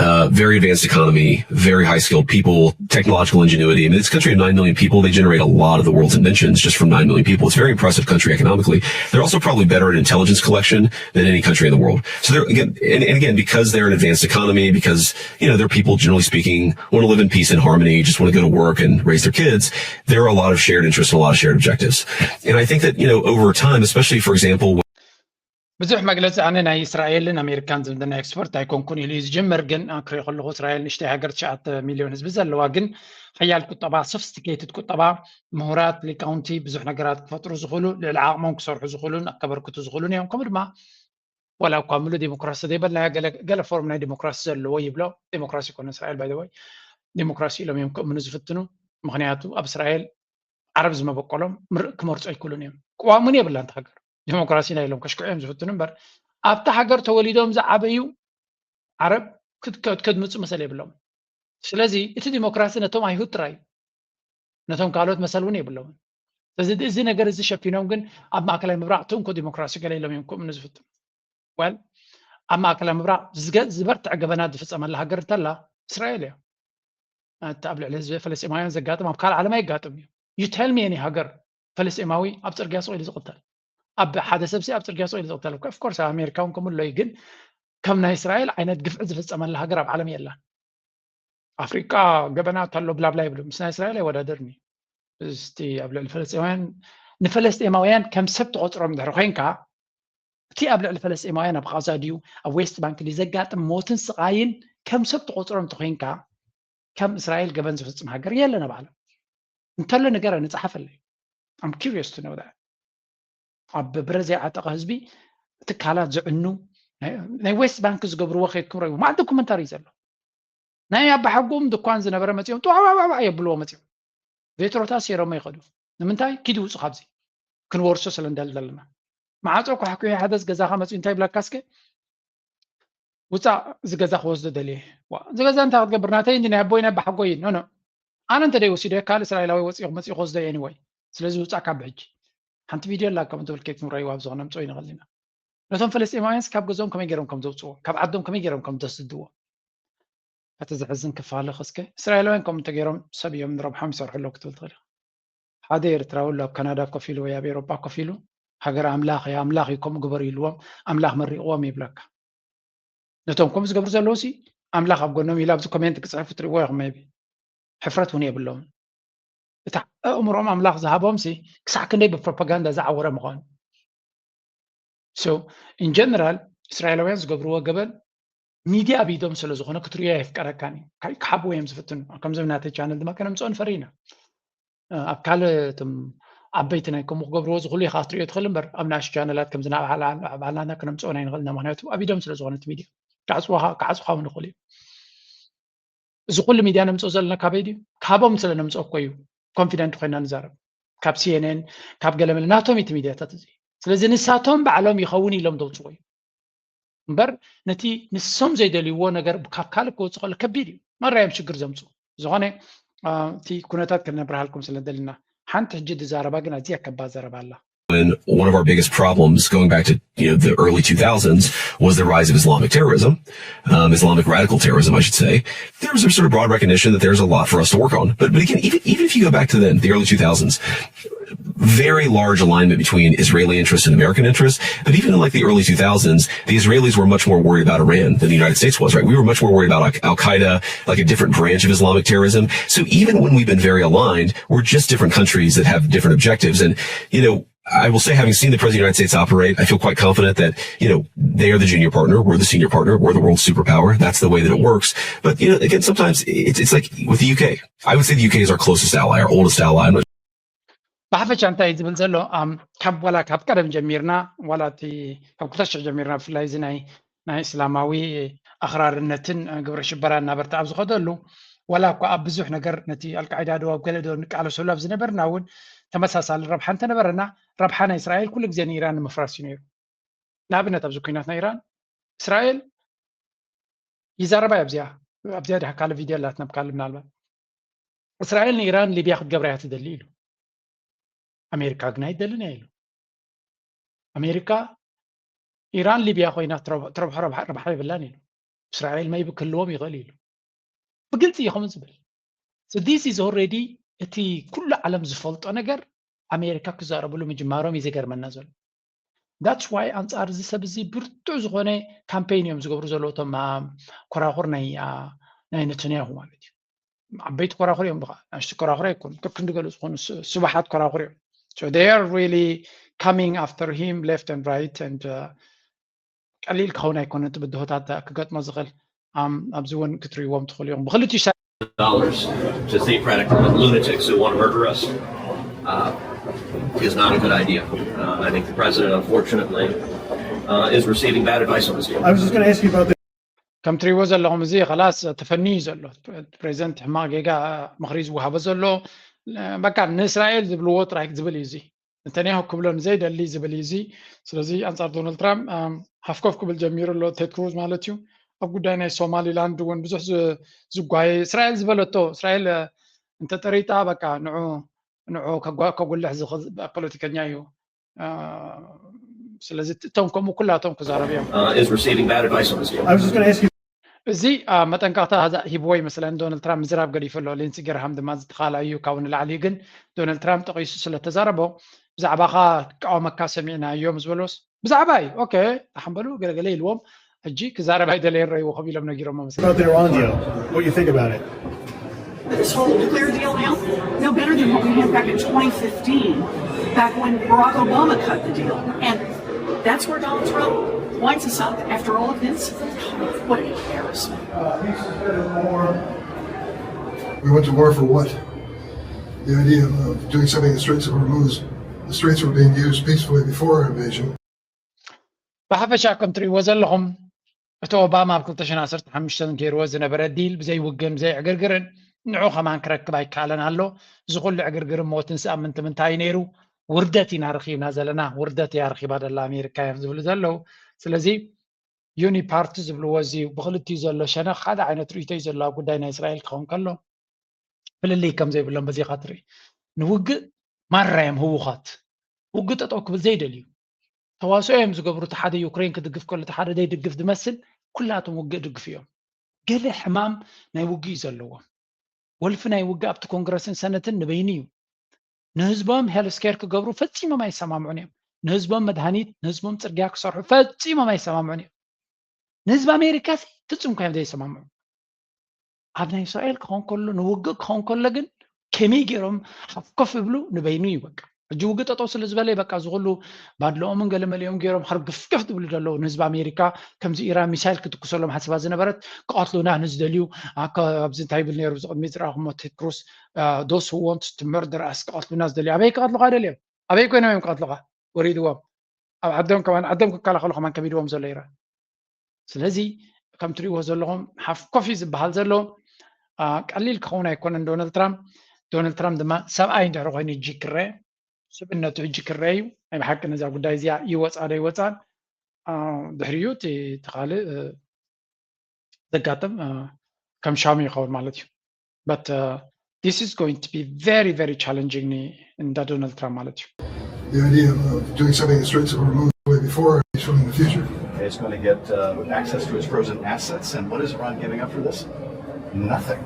Uh, very advanced economy, very high skilled people, technological ingenuity. I mean, it's a country of nine million people. They generate a lot of the world's inventions just from nine million people. It's a very impressive country economically. They're also probably better at intelligence collection than any country in the world. So they're again, and, and again, because they're an advanced economy, because, you know, their people, generally speaking, want to live in peace and harmony, just want to go to work and raise their kids, there are a lot of shared interests and a lot of shared objectives. And I think that, you know, over time, especially, for example, ብዙሕ መግለፂ ኣነ ናይ እስራኤልን ኣሜሪካን ዝምድና ኤክስፐርት ኣይኮንኩን ኢሉ እዩ ዝጅምር። ግን ክሪኦ ከለኹ እስራኤል ንእሽተይ ሃገር ትሽዓተ ሚሊዮን ህዝቢ ዘለዋ ግን ሓያል ቁጠባ፣ ሶፊስቲኬትድ ቁጠባ፣ ምሁራት፣ ሊቃውንቲ ብዙሕ ነገራት ክፈጥሩ ዝኽእሉ፣ ልዕሊ ዓቕሞም ክሰርሑ ዝኽእሉን ከበርክቱ ዝኽእሉን እዮም። ከምኡ ድማ ዋላ እኳ ምሉእ ዲሞክራሲ ዘይበልናዮ ገለ ፎርም ናይ ዲሞክራሲ ዘለዎ ይብሎ። ዲሞክራሲ ይኮነ እስራኤል ባይ ወይ ዲሞክራሲ ኢሎም እዮም ክእምኑ ዝፍትኑ። ምክንያቱ ኣብ እስራኤል ዓረብ ዝመበቆሎም ምርእ ክመርፁ ኣይክእሉን እዮም። ቅዋም እውን የብላን እታ ሃገር። ዲሞክራሲና ኢሎም ከሽክዑ እዮም ዝፍትኑ እምበር ኣብታ ሃገር ተወሊዶም ዝዓበዩ ዓረብ ከድምፁ መሰል የብሎም። ስለዚ እቲ ዲሞክራሲ ነቶም ኣይሁድ ጥራይ እዩ፣ ነቶም ካልኦት መሰል እውን የብሎምን። ስለዚ እዚ ነገር እዚ ሸፊኖም ግን ኣብ ማእከላይ ምብራቕ ትንኮ ዲሞክራሲ ገለ ኢሎም እዮም ክእምኑ ዝፍትኑ። ወል ኣብ ማእከላይ ምብራቕ ዝበርትዐ ገበናት ዝፍፀመላ ሃገር እንተላ እስራኤል እያ። እቲ ኣብ ልዕሊ ህዝቢ ፈለስጢማውያን ዘጋጥም ኣብ ካልእ ዓለም ኣይጋጥም እዩ። You tell me any ሃገር ፈለስጢማዊ ኣብ ፅርግያ ስቕ ኢሉ ዝቕተል፣ ኣብ ሓደ ሰብሲ ኣብ ፅርግያ ስቕ ኢሉ ዝቕተል። Of course ኣብ ኣሜሪካ እውን ከምኡ ኣሎ እዩ፣ ግን ከም ናይ እስራኤል ዓይነት ግፍዒ ዝፍፀመላ ሃገር ኣብ ዓለም የላን። ኣፍሪቃ ገበናት ኣሎ ብላብላ ይብሉ፣ ምስ ናይ እስራኤል ኣይወዳደርን እዩ። እስቲ ኣብ ልዕሊ ፈለስጢማውያን ንፈለስጢማውያን ከም ሰብ ትቆፅሮም እንድሕር ኮይንካ እቲ ኣብ ልዕሊ ፈለስጢማውያን ኣብ ቃዛ ድዩ ኣብ ዌስት ባንክ ድዩ ዘጋጥም ሞትን ስቓይን ከም ሰብ ትቆፅሮ እንተኮይንካ ከም እስራኤል ገበን ዝፍፅም ሃገር የለን ኣብ ዓለም። እንተሎ ንገረኒ፣ ፃሓፈለይ። I'm curious to know that። ኣብ ብረት ዘይዓጠቐ ህዝቢ ትካላት ዝዕኑ ናይ ዌስት ባንክ ዝገብርዎ ከይድኩም ረእይዎ። ማዕት ዶኩመንታሪ እዩ ዘሎ። ናይ ኣባሓጎም ድኳን ዝነበረ መፂኦም ጥዋዕዋዕዋዕ የብልዎ መፂኦም ቬትሮታት ሴሮሞ ይኸዱ። ንምንታይ ኪድ ውፁ ካብዚ ክንወርሶ ስለ እንደል ዘለና። ማዕፆ ኳሕኩሒ ሓደስ ገዛኻ መፂኡ እንታይ ብለካ እስከ ውፃእ፣ እዚ ገዛ ክወስዶ ደልየ። እዚ ገዛ እንታይ ክትገብር? ናተይ እንዲ ናይ ኣቦይ ናይ ኣባሓጎይ ኖ ኖ ኣነ እንተ ደይ ወሲዶ ካልእ እስራኤላዊ ወፂኡ መፂኡ ክወስዶ እየ። Anyway ስለዚ ውፃእ ካብ ሕጂ። ሓንቲ ቪድዮ ኣላ ከም ትብል ኬት ምረይዋ ኣብዚ ክነምፅኦ ይንኽእል ኢና። ነቶም ፍልስጤማውያንስ ካብ ገዝኦም ከመይ ገይሮም ከም ዘውፅዎ ካብ ዓዶም ከመይ ገይሮም ከም ዘስድዎ። እቲ ዘሕዝን ክፋል ኸስከ እስራኤላውያን ከምኡ እንተገይሮም ሰብ እዮም ንረብሖም ይሰርሑ ኣለዉ ክትብል ትኽእል ኢኻ። ሓደ ኤርትራዊ ኣሎ ኣብ ካናዳ ኮፍ ኢሉ ወይ ኣብ ኤሮጳ ኮፍ ኢሉ ሃገር ኣምላኽ እያ ኣምላኽ እዩ ከምኡ ግበሩ ኢልዎም ኣምላኽ መሪቕዎም ይብለካ። ነቶም ከምኡ ዝገብሩ ዘለዉ ሲ ኣምላኽ ኣብ ጎኖም ኢሉ ኣብዚ ኮሜንት ክፅሕፉ ትሪእዎ ኢኹም maybe። ሕፍረት እውን የብሎም። እቲ ኣእምሮኦም ኣምላኽ ዝሃቦም ሲ ክሳዕ ክንደይ ብፕሮፓጋንዳ ዝዓወረ ምዃኑ። So in general እስራኤላውያን ዝገብርዎ ገበን ሚድያ ኣብ ኢዶም ስለ ዝኾነ ክትርእዮ የፍቀረካን እዩ። ክሓብዎ እዮም ዝፍትኑ። ከምዚ ናተይ ቻነል ድማ ከነምፅኦ ንፈሪ ኢና። ኣብ ካልእ እቶም ዓበይቲ ናይ ከምኡ ክገብርዎ ዝኽእሉ ኢኻ ክትርእዮ ትኽእል እምበር ኣብ ናሽ ቻነላት ከምዚ ናብ ባዕላና ክነምፅኦ ናይ ንኽእል ኢና። ምክንያቱ ኣብ ኢዶም ስለ ዝኾነ እቲ ሚድያ ክዓፅኹኻ እውን ይኽእሉ እዩ። እዚ ኩሉ ሚድያ ነምፅኦ ዘለና ካበይ ድዩ? ካቦም ስለ ነምፅኦ እኮ እዩ ኮንፊደንት ኮይና ንዛረብ። ካብ ሲኤንኤን ካብ ገለመለ ናቶም እቲ ሚድያታት እዚ። ስለዚ ንሳቶም ባዕሎም ይኸውን ኢሎም ዘውፅዎ እዩ እምበር ነቲ ንሶም ዘይደልይዎ ነገር ካብ ካልእ ክወፅእ ከሎ ከቢድ እዩ። መራዮም ሽግር ዘምፅኡ ዝኾነ እቲ ኩነታት ክነብርሃልኩም ስለ ደልና ሓንቲ ሕጂ ዝዛረባ ግን ኣዝያ ከባድ ዘረባ ኣላ። And one of our biggest problems going back to you know, the early two thousands was the rise of Islamic terrorism, um, Islamic radical terrorism, I should say. There was a sort of broad recognition that there's a lot for us to work on. But, but again, even, even if you go back to then, the early two thousands, very large alignment between Israeli interests and American interests. But even in like the early two thousands, the Israelis were much more worried about Iran than the United States was, right? We were much more worried about Al Qaeda, like a different branch of Islamic terrorism. So even when we've been very aligned, we're just different countries that have different objectives. And, you know, I will say, having seen the President of the United States operate, I feel quite confident that, you know, they are the junior partner, we're the senior partner, we're the world superpower. That's the way that it works. But, you know, again, sometimes it's, it's like with the U K. I would say the U K is our closest ally, our oldest ally. I'm not ብሓፈሻ እንታይ እዩ ዝብል ዘሎ ካብ ዋላ ካብ ቀደም ጀሚርና ዋላ እቲ ካብ ክልተ ሽሕ ጀሚርና ብፍላይ እዚ ናይ ናይ እስላማዊ ኣኽራርነትን ግብረ ሽበራ እናበርትዐ ኣብ ዝኸደሉ ዋላ እኳ ኣብ ብዙሕ ነገር ነቲ ኣልቃዒዳ ዶ ኣብ ገለ ዶ ንቃለሰሉ ኣብ ዝነበርና እውን ተመሳሳሊ ረብሓ እንተነበረና ረብሓ ናይ እስራኤል ኩሉ ግዜ ንኢራን ንምፍራስ እዩ ነይሩ። ንኣብነት ኣብዚ ኩናት ናይ ኢራን እስራኤል ይዛረባ ኣብዚኣ ኣብዚኣ ድሓ ካልእ ቪድዮ ኣላትና ብካልእ ምናልባት እስራኤል ንኢራን ሊብያ ክትገብራ እያ ትደሊ ኢሉ። ኣሜሪካ ግን ኣይደልን እያ ኢሉ። ኣሜሪካ ኢራን ሊብያ ኮይና ትረብሖ ረብሓ የብላን ኢሉ። እስራኤል መይቢ ክህልዎም ይኽእል ኢሉ። ብግልፂ እዩ ከምኡ ዝብል። So this is already እቲ ኩሉ ዓለም ዝፈልጦ ነገር ኣሜሪካ ክዛረብሉ ምጅማሮም እዩ ዘገርመና ዘሎ። That's why ኣንፃር እዚ ሰብ እዚ ብርቱዕ ዝኾነ ካምፔይን እዮም ዝገብሩ ዘለዉ እቶም ኮራኹር ናይ ናይ ነተንያሁ ማለት እዩ። ዓበይቲ ኮራኹር እዮም ብኻ ናሽቲ ኮራኹር ኣይኮኑ ከክንዲ ገሉ ዝኾኑ ስባሓት ኮራኹር እዮም። So they are really coming after him left and right and ቀሊል ክኸውን ኣይኮነን እቲ ብድሆታት ክገጥሞ ዝኽእል ኣብዚ እውን ክትርእይዎም ትኽእሉ እዮም ብክልቲኡ dollars to theocratic lunatics who want to murder us uh, is not a good idea. Uh, I think the president, unfortunately, uh, is receiving bad advice on this deal. I was just going to ask you about the ከም ትሪእዎ ዘለኹም እዚ ኸላስ ተፈንዩ ዘሎ ፕሬዚደንት ሕማቕ ጌጋ ምኽሪ ዝወሃቦ ዘሎ በቃ ንእስራኤል ዝብልዎ ጥራይ ዝብል እዩ እዚ ነተንያሁ ክብሎ ንዘይደሊ ዝብል እዩ እዚ። ስለዚ ኣንፃር ዶናልድ ትራምፕ ሃፍኮፍ ክብል ጀሚሩ ኣሎ ቴድ ክሩዝ ማለት እዩ። ኣብ ጉዳይ ናይ ሶማሊላንድ እውን ብዙሕ ዝጓየ እስራኤል ዝበለቶ እስራኤል እንተጠሪጣ በቃ ንዑ ንዑ ከጉልሕ ዝኽእል ፖለቲከኛ እዩ። ስለዚ እቶም ከምኡ ኩላቶም ክዛረቡ እዮም። Is receiving bad advice on this deal. እዚ መጠንቀቕታ ሂብዎ ይመስለኒ ዶናልድ ትራምፕ ምዝራብ ገዲፉ ኣሎ። ሊንሲ ጌርሃም ድማ ዝተኻላ እዩ ካብኡ ንላዕሊ ግን ዶናልድ ትራምፕ ጠቒሱ ስለተዛረቦ ብዛዕባኻ ክቃወመካ ሰሚዕናዮ ምስ በልዎስ ብዛዕባ እዩ ኦኬ ሓንበሉ ገለገለ ኢልዎም ሕጂ ክዛረብ ኣይደለየን ረይዎ ከም ኢሎም ነጊሮሞ መስለኒ። About the Iran deal, what you think about it? This whole nuclear deal now, no better than what we had back in twenty fifteen, back when Barack Obama cut the deal. And that's where Donald Trump winds us up after all of this. What an embarrassment. We went to war for what? The idea of doing something in the Straits of Hormuz. The straits were being used peacefully before our invasion. ብሓፈሻ ከም ትርእይዎ ዘለኹም እቲ ኦባማ ኣብ ክልተ ሽሕን ዓሰርተ ሓሙሽተን ገይርዎ ዝነበረ ዲል ብዘይ ውግን ብዘይ ዕግርግርን ንዑ ከማን ክረክብ ኣይከኣለን ኣሎ። እዚ ኩሉ ዕግርግርን ሞትን ስኣብ ምንቲ ምንታይ እዩ ነይሩ? ውርደት ኢና ረኺብና ዘለና፣ ውርደት እያ ረኺባ ደላ ኣሜሪካ እዮም ዝብሉ ዘለዉ። ስለዚ ዩኒፓርቲ ዝብልዎ እዚ ብክልቲኡ ዘሎ ሸነኽ ሓደ ዓይነት ርእይቶ እዩ ዘሎ ኣብ ጉዳይ ናይ እስራኤል ክኸውን ከሎ፣ ፍልልይ ከም ዘይብሎም በዚኻ ትርኢ። ንውግእ ማራ እዮም ህውኻት። ውግእ ጠጠው ክብል ዘይደልዩ። ተዋስኦ እዮም ዝገብሩ። እቲ ሓደ ዩክሬን ክድግፍ ከሎ እቲ ሓደ ዘይድግፍ ዝመስል ኩላቶም ውግእ ድግፍ እዮም። ገለ ሕማም ናይ ውግእ እዩ ዘለዎም። ወልፊ ናይ ውግእ ኣብቲ ኮንግረስን ሰነትን ንበይኑ እዩ። ንህዝቦም ሄልስኬር ክገብሩ ፈጺሞም ኣይሰማምዑን እዮም። ንህዝቦም መድሃኒት፣ ንህዝቦም ጽርግያ ክሰርሑ ፈጺሞም ኣይሰማምዑን እዮም። ንህዝቢ ኣሜሪካ ሲ ፍጹም ኮይኖም ዘይሰማምዑ። ኣብ ናይ እስራኤል ክኾን ከሎ፣ ንውግእ ክኾን ከሎ ግን ከመይ ገይሮም ሓፍኮፍ ይብሉ ንበይኑ እዩ በቃ። ሕጂ ውግእ ጠጠው ስለ ዝበለ በቃ ዝኹሉ ባድልኦምን ገለ መሊኦም ገይሮም ሓርግፍግፍ ዝብሉ ዘለዉ ንህዝቢ ኣሜሪካ። ከምዚ ኢራን ሚሳይል ክትኩሰሎም ሓሲባ ዝነበረት ክቐትሉና ንዝደልዩ፣ ኣብዚ እንታይ ይብል ነይሩ ዝቕድሚ ዝረኣኹሞ ቴድ ክሩስ፣ those who want to murder us፣ ክቐትሉና ዝደልዩ ኣበይ ክቐትሉኻ ደልዮም? ኣበይ ኮይኖም እዮም ክቐትሉኻ? ወሪድዎም ኣብ ዓዶም ከማን ዓዶም ክከላኸሉ ከማን ከቢድዎም ዘሎ ኢራን። ስለዚ ከም ትሪእዎ ዘለኹም ሓፍ ኮፊ ዝበሃል ዘሎ ቀሊል ክኸውን ኣይኮነን። ዶናልድ ትራምፕ ዶናልድ ትራምፕ ድማ ሰብኣይ እንድሕር ኮይኑ ሕጂ ክረአ ስብእነቱ ሕጂ ክረአ እዩ። ናይ ብሓቂ ነዛ ጉዳይ እዚኣ ይወፃ ዶ ይወፃን ድሕሪኡ እቲ ካልእ ዘጋጥም ከም ሻሙ ይኸውን ማለት እዩ። But uh, this is going to be very, very challenging in the Donald Trump ማለት እዩ። The idea of doing something in the Straits of Hormuz way before is in the future. It's going to get uh, access to its frozen assets. And what is Iran giving up for this? Nothing.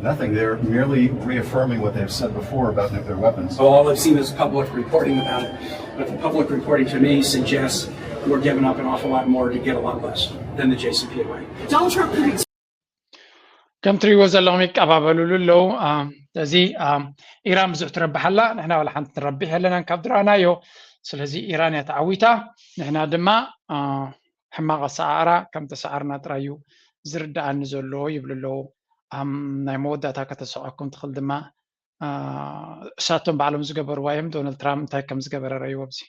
Nothing. They're merely reaffirming what they've said before about nuclear weapons. All I've seen is public reporting about it. But the public reporting to me suggests we're giving up an awful lot more to get a lot less than the J C P O A. Donald Trump could ከም ትሪእዎ ዘለኹም ይቀባበሉሉ ኣለዉ። ስለዚ ኢራን ብዙሕ ትረብሕ ኣላ፣ ንሕና ዋላ ሓንቲ ንረብሕ የለናን ካብ ዝረኣናዮ። ስለዚ ኢራን እያ ተዓዊታ፣ ንሕና ድማ ሕማቕ ኣሰዓዕራ ከም ተሰዓርና ጥራይ እዩ ዝርድኣኒ ዘሎ ይብሉ ኣለዉ። ናይ መወዳእታ ከተስዕቐኩም ትኽእል ድማ እሳቶም ባዕሎም ዝገበርዋ እዮም። ዶናልድ ትራምፕ እንታይ ከም ዝገበረ ረእይዎ ኣብዚ።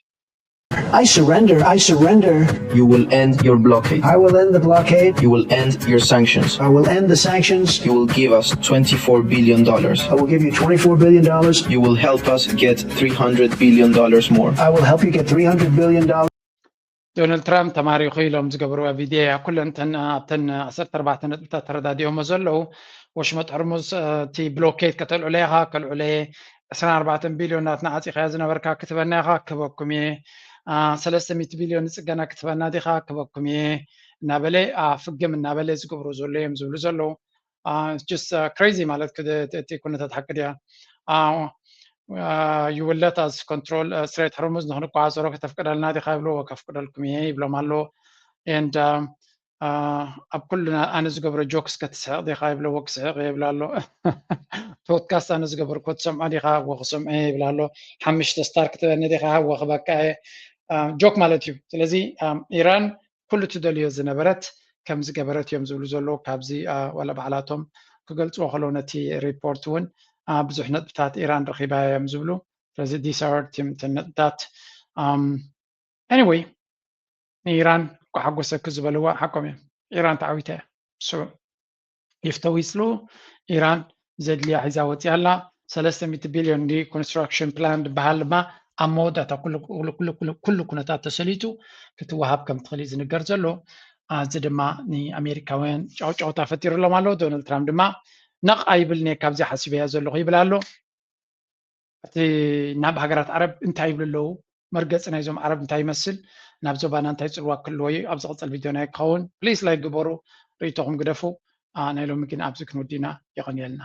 I surrender. I surrender. You will end your blockade. I will end the blockade. You will end your sanctions. I will end the sanctions. You will give us twenty-four billion dollars. I will give you twenty-four billion dollars. You will help us get three hundred billion dollars more. I will help you get three hundred billion dollars. ዶናልድ ትራምፕ ተማሪኹ ኢሎም ዝገበርዋ ቪድዮ እያ። ኩለን እተን ኣብተን ዓሰርተ ኣርባዕተ ነጥብታት ተረዳዲኦሞ ዘለዉ። ወሽመጥ ሕርሙዝ እቲ ብሎኬት ከተልዕሎ ኢኻ፣ ከልዕሎ እየ። ዕስራን ኣርባዕተን ቢልዮን ናትና ዓፂኻያ ዝነበርካ ክትበና ኢኻ፣ ክበኩም እየ። ሰለስተ ሚእቲ ቢልዮን ንፅገና ክትበና ዲኻ፣ ክበኩም እየ እናበለ ፍግም እናበለ ዝገብሮ ዘሎ እዮም ዝብሉ ዘለዉ። ስ ክሬዚ ማለት እቲ ኩነታት ሓቂ ድያ? You will let us control Strait Hormuz ንክንቋፀሮ ከተፍቅደልና ዲኻ ይብልዎ። ከፍቅደልኩም እየ ይብሎም ኣሎ። And ኣብ ኩሉ ኣነ ዝገብሮ ጆክስ ከትስሕቕ ዲኻ ይብልዎ። ክስሕቕ እየ ይብል ኣሎ። ፖድካስት ኣነ ዝገበርኩ ትሰምዖ ዲኻ? እዎ ክሰምዖ እየ ይብል ኣሎ። ሓምሽተ ስታር ክትበኒ ዲኻ? እዎ ክበካ እየ። ጆክ ማለት እዩ። ስለዚ ኢራን ኩሉ ትደልዮ ዝነበረት ከም ዝገበረት እዮም ዝብሉ ዘለዉ። ካብዚ ዋላ ባዕላቶም ክገልፅዎ ከለዉ ነቲ ሪፖርት እውን ብዙሕ ነጥብታት ኢራን ረኺባ እዮም ዝብሉ። ስለዚ these are እተን ነጥብታት። Anyway ንኢራን ኳሓጎሰኪ ዝበልዋ ሓቆም እዮም። ኢራን ተዓዊታ እያ። ይፍተው ይፅልኡ ኢራን ዘድልያ ሒዛ ወፂኣ ኣላ። ሰለስተ ሚእቲ ቢልዮን ሪኮንስትራክሽን ፕላን ዝበሃል ድማ ኣብ መወዳእታ ኩሉ ኩነታት ተሰሊጡ ክትወሃብ ከም ትኽእል እዩ ዝንገር ዘሎ። እዚ ድማ ንኣሜሪካውያን ጫውጫውታ ፈጢሩሎም ኣሎ። ዶናልድ ትራምፕ ድማ ነቕ ኣይብልን እየ ካብዚ ሓሲበያ ዘለኹ ይብል ኣሎ። እቲ ናብ ሃገራት ዓረብ እንታይ ይብሉ ኣለዉ፣ መርገፂ ናይዞም ዓረብ እንታይ ይመስል፣ ናብ ዞባና እንታይ ፅልዋ ክህልዎ እዩ ኣብ ዝቕፅል ቪድዮና ክኸውን። ፕሊስ ላይክ ግበሩ፣ ርእይቶኹም ግደፉ። ናይ ሎሚ ግን ኣብዚ ክንውድእና። የቐንየልና።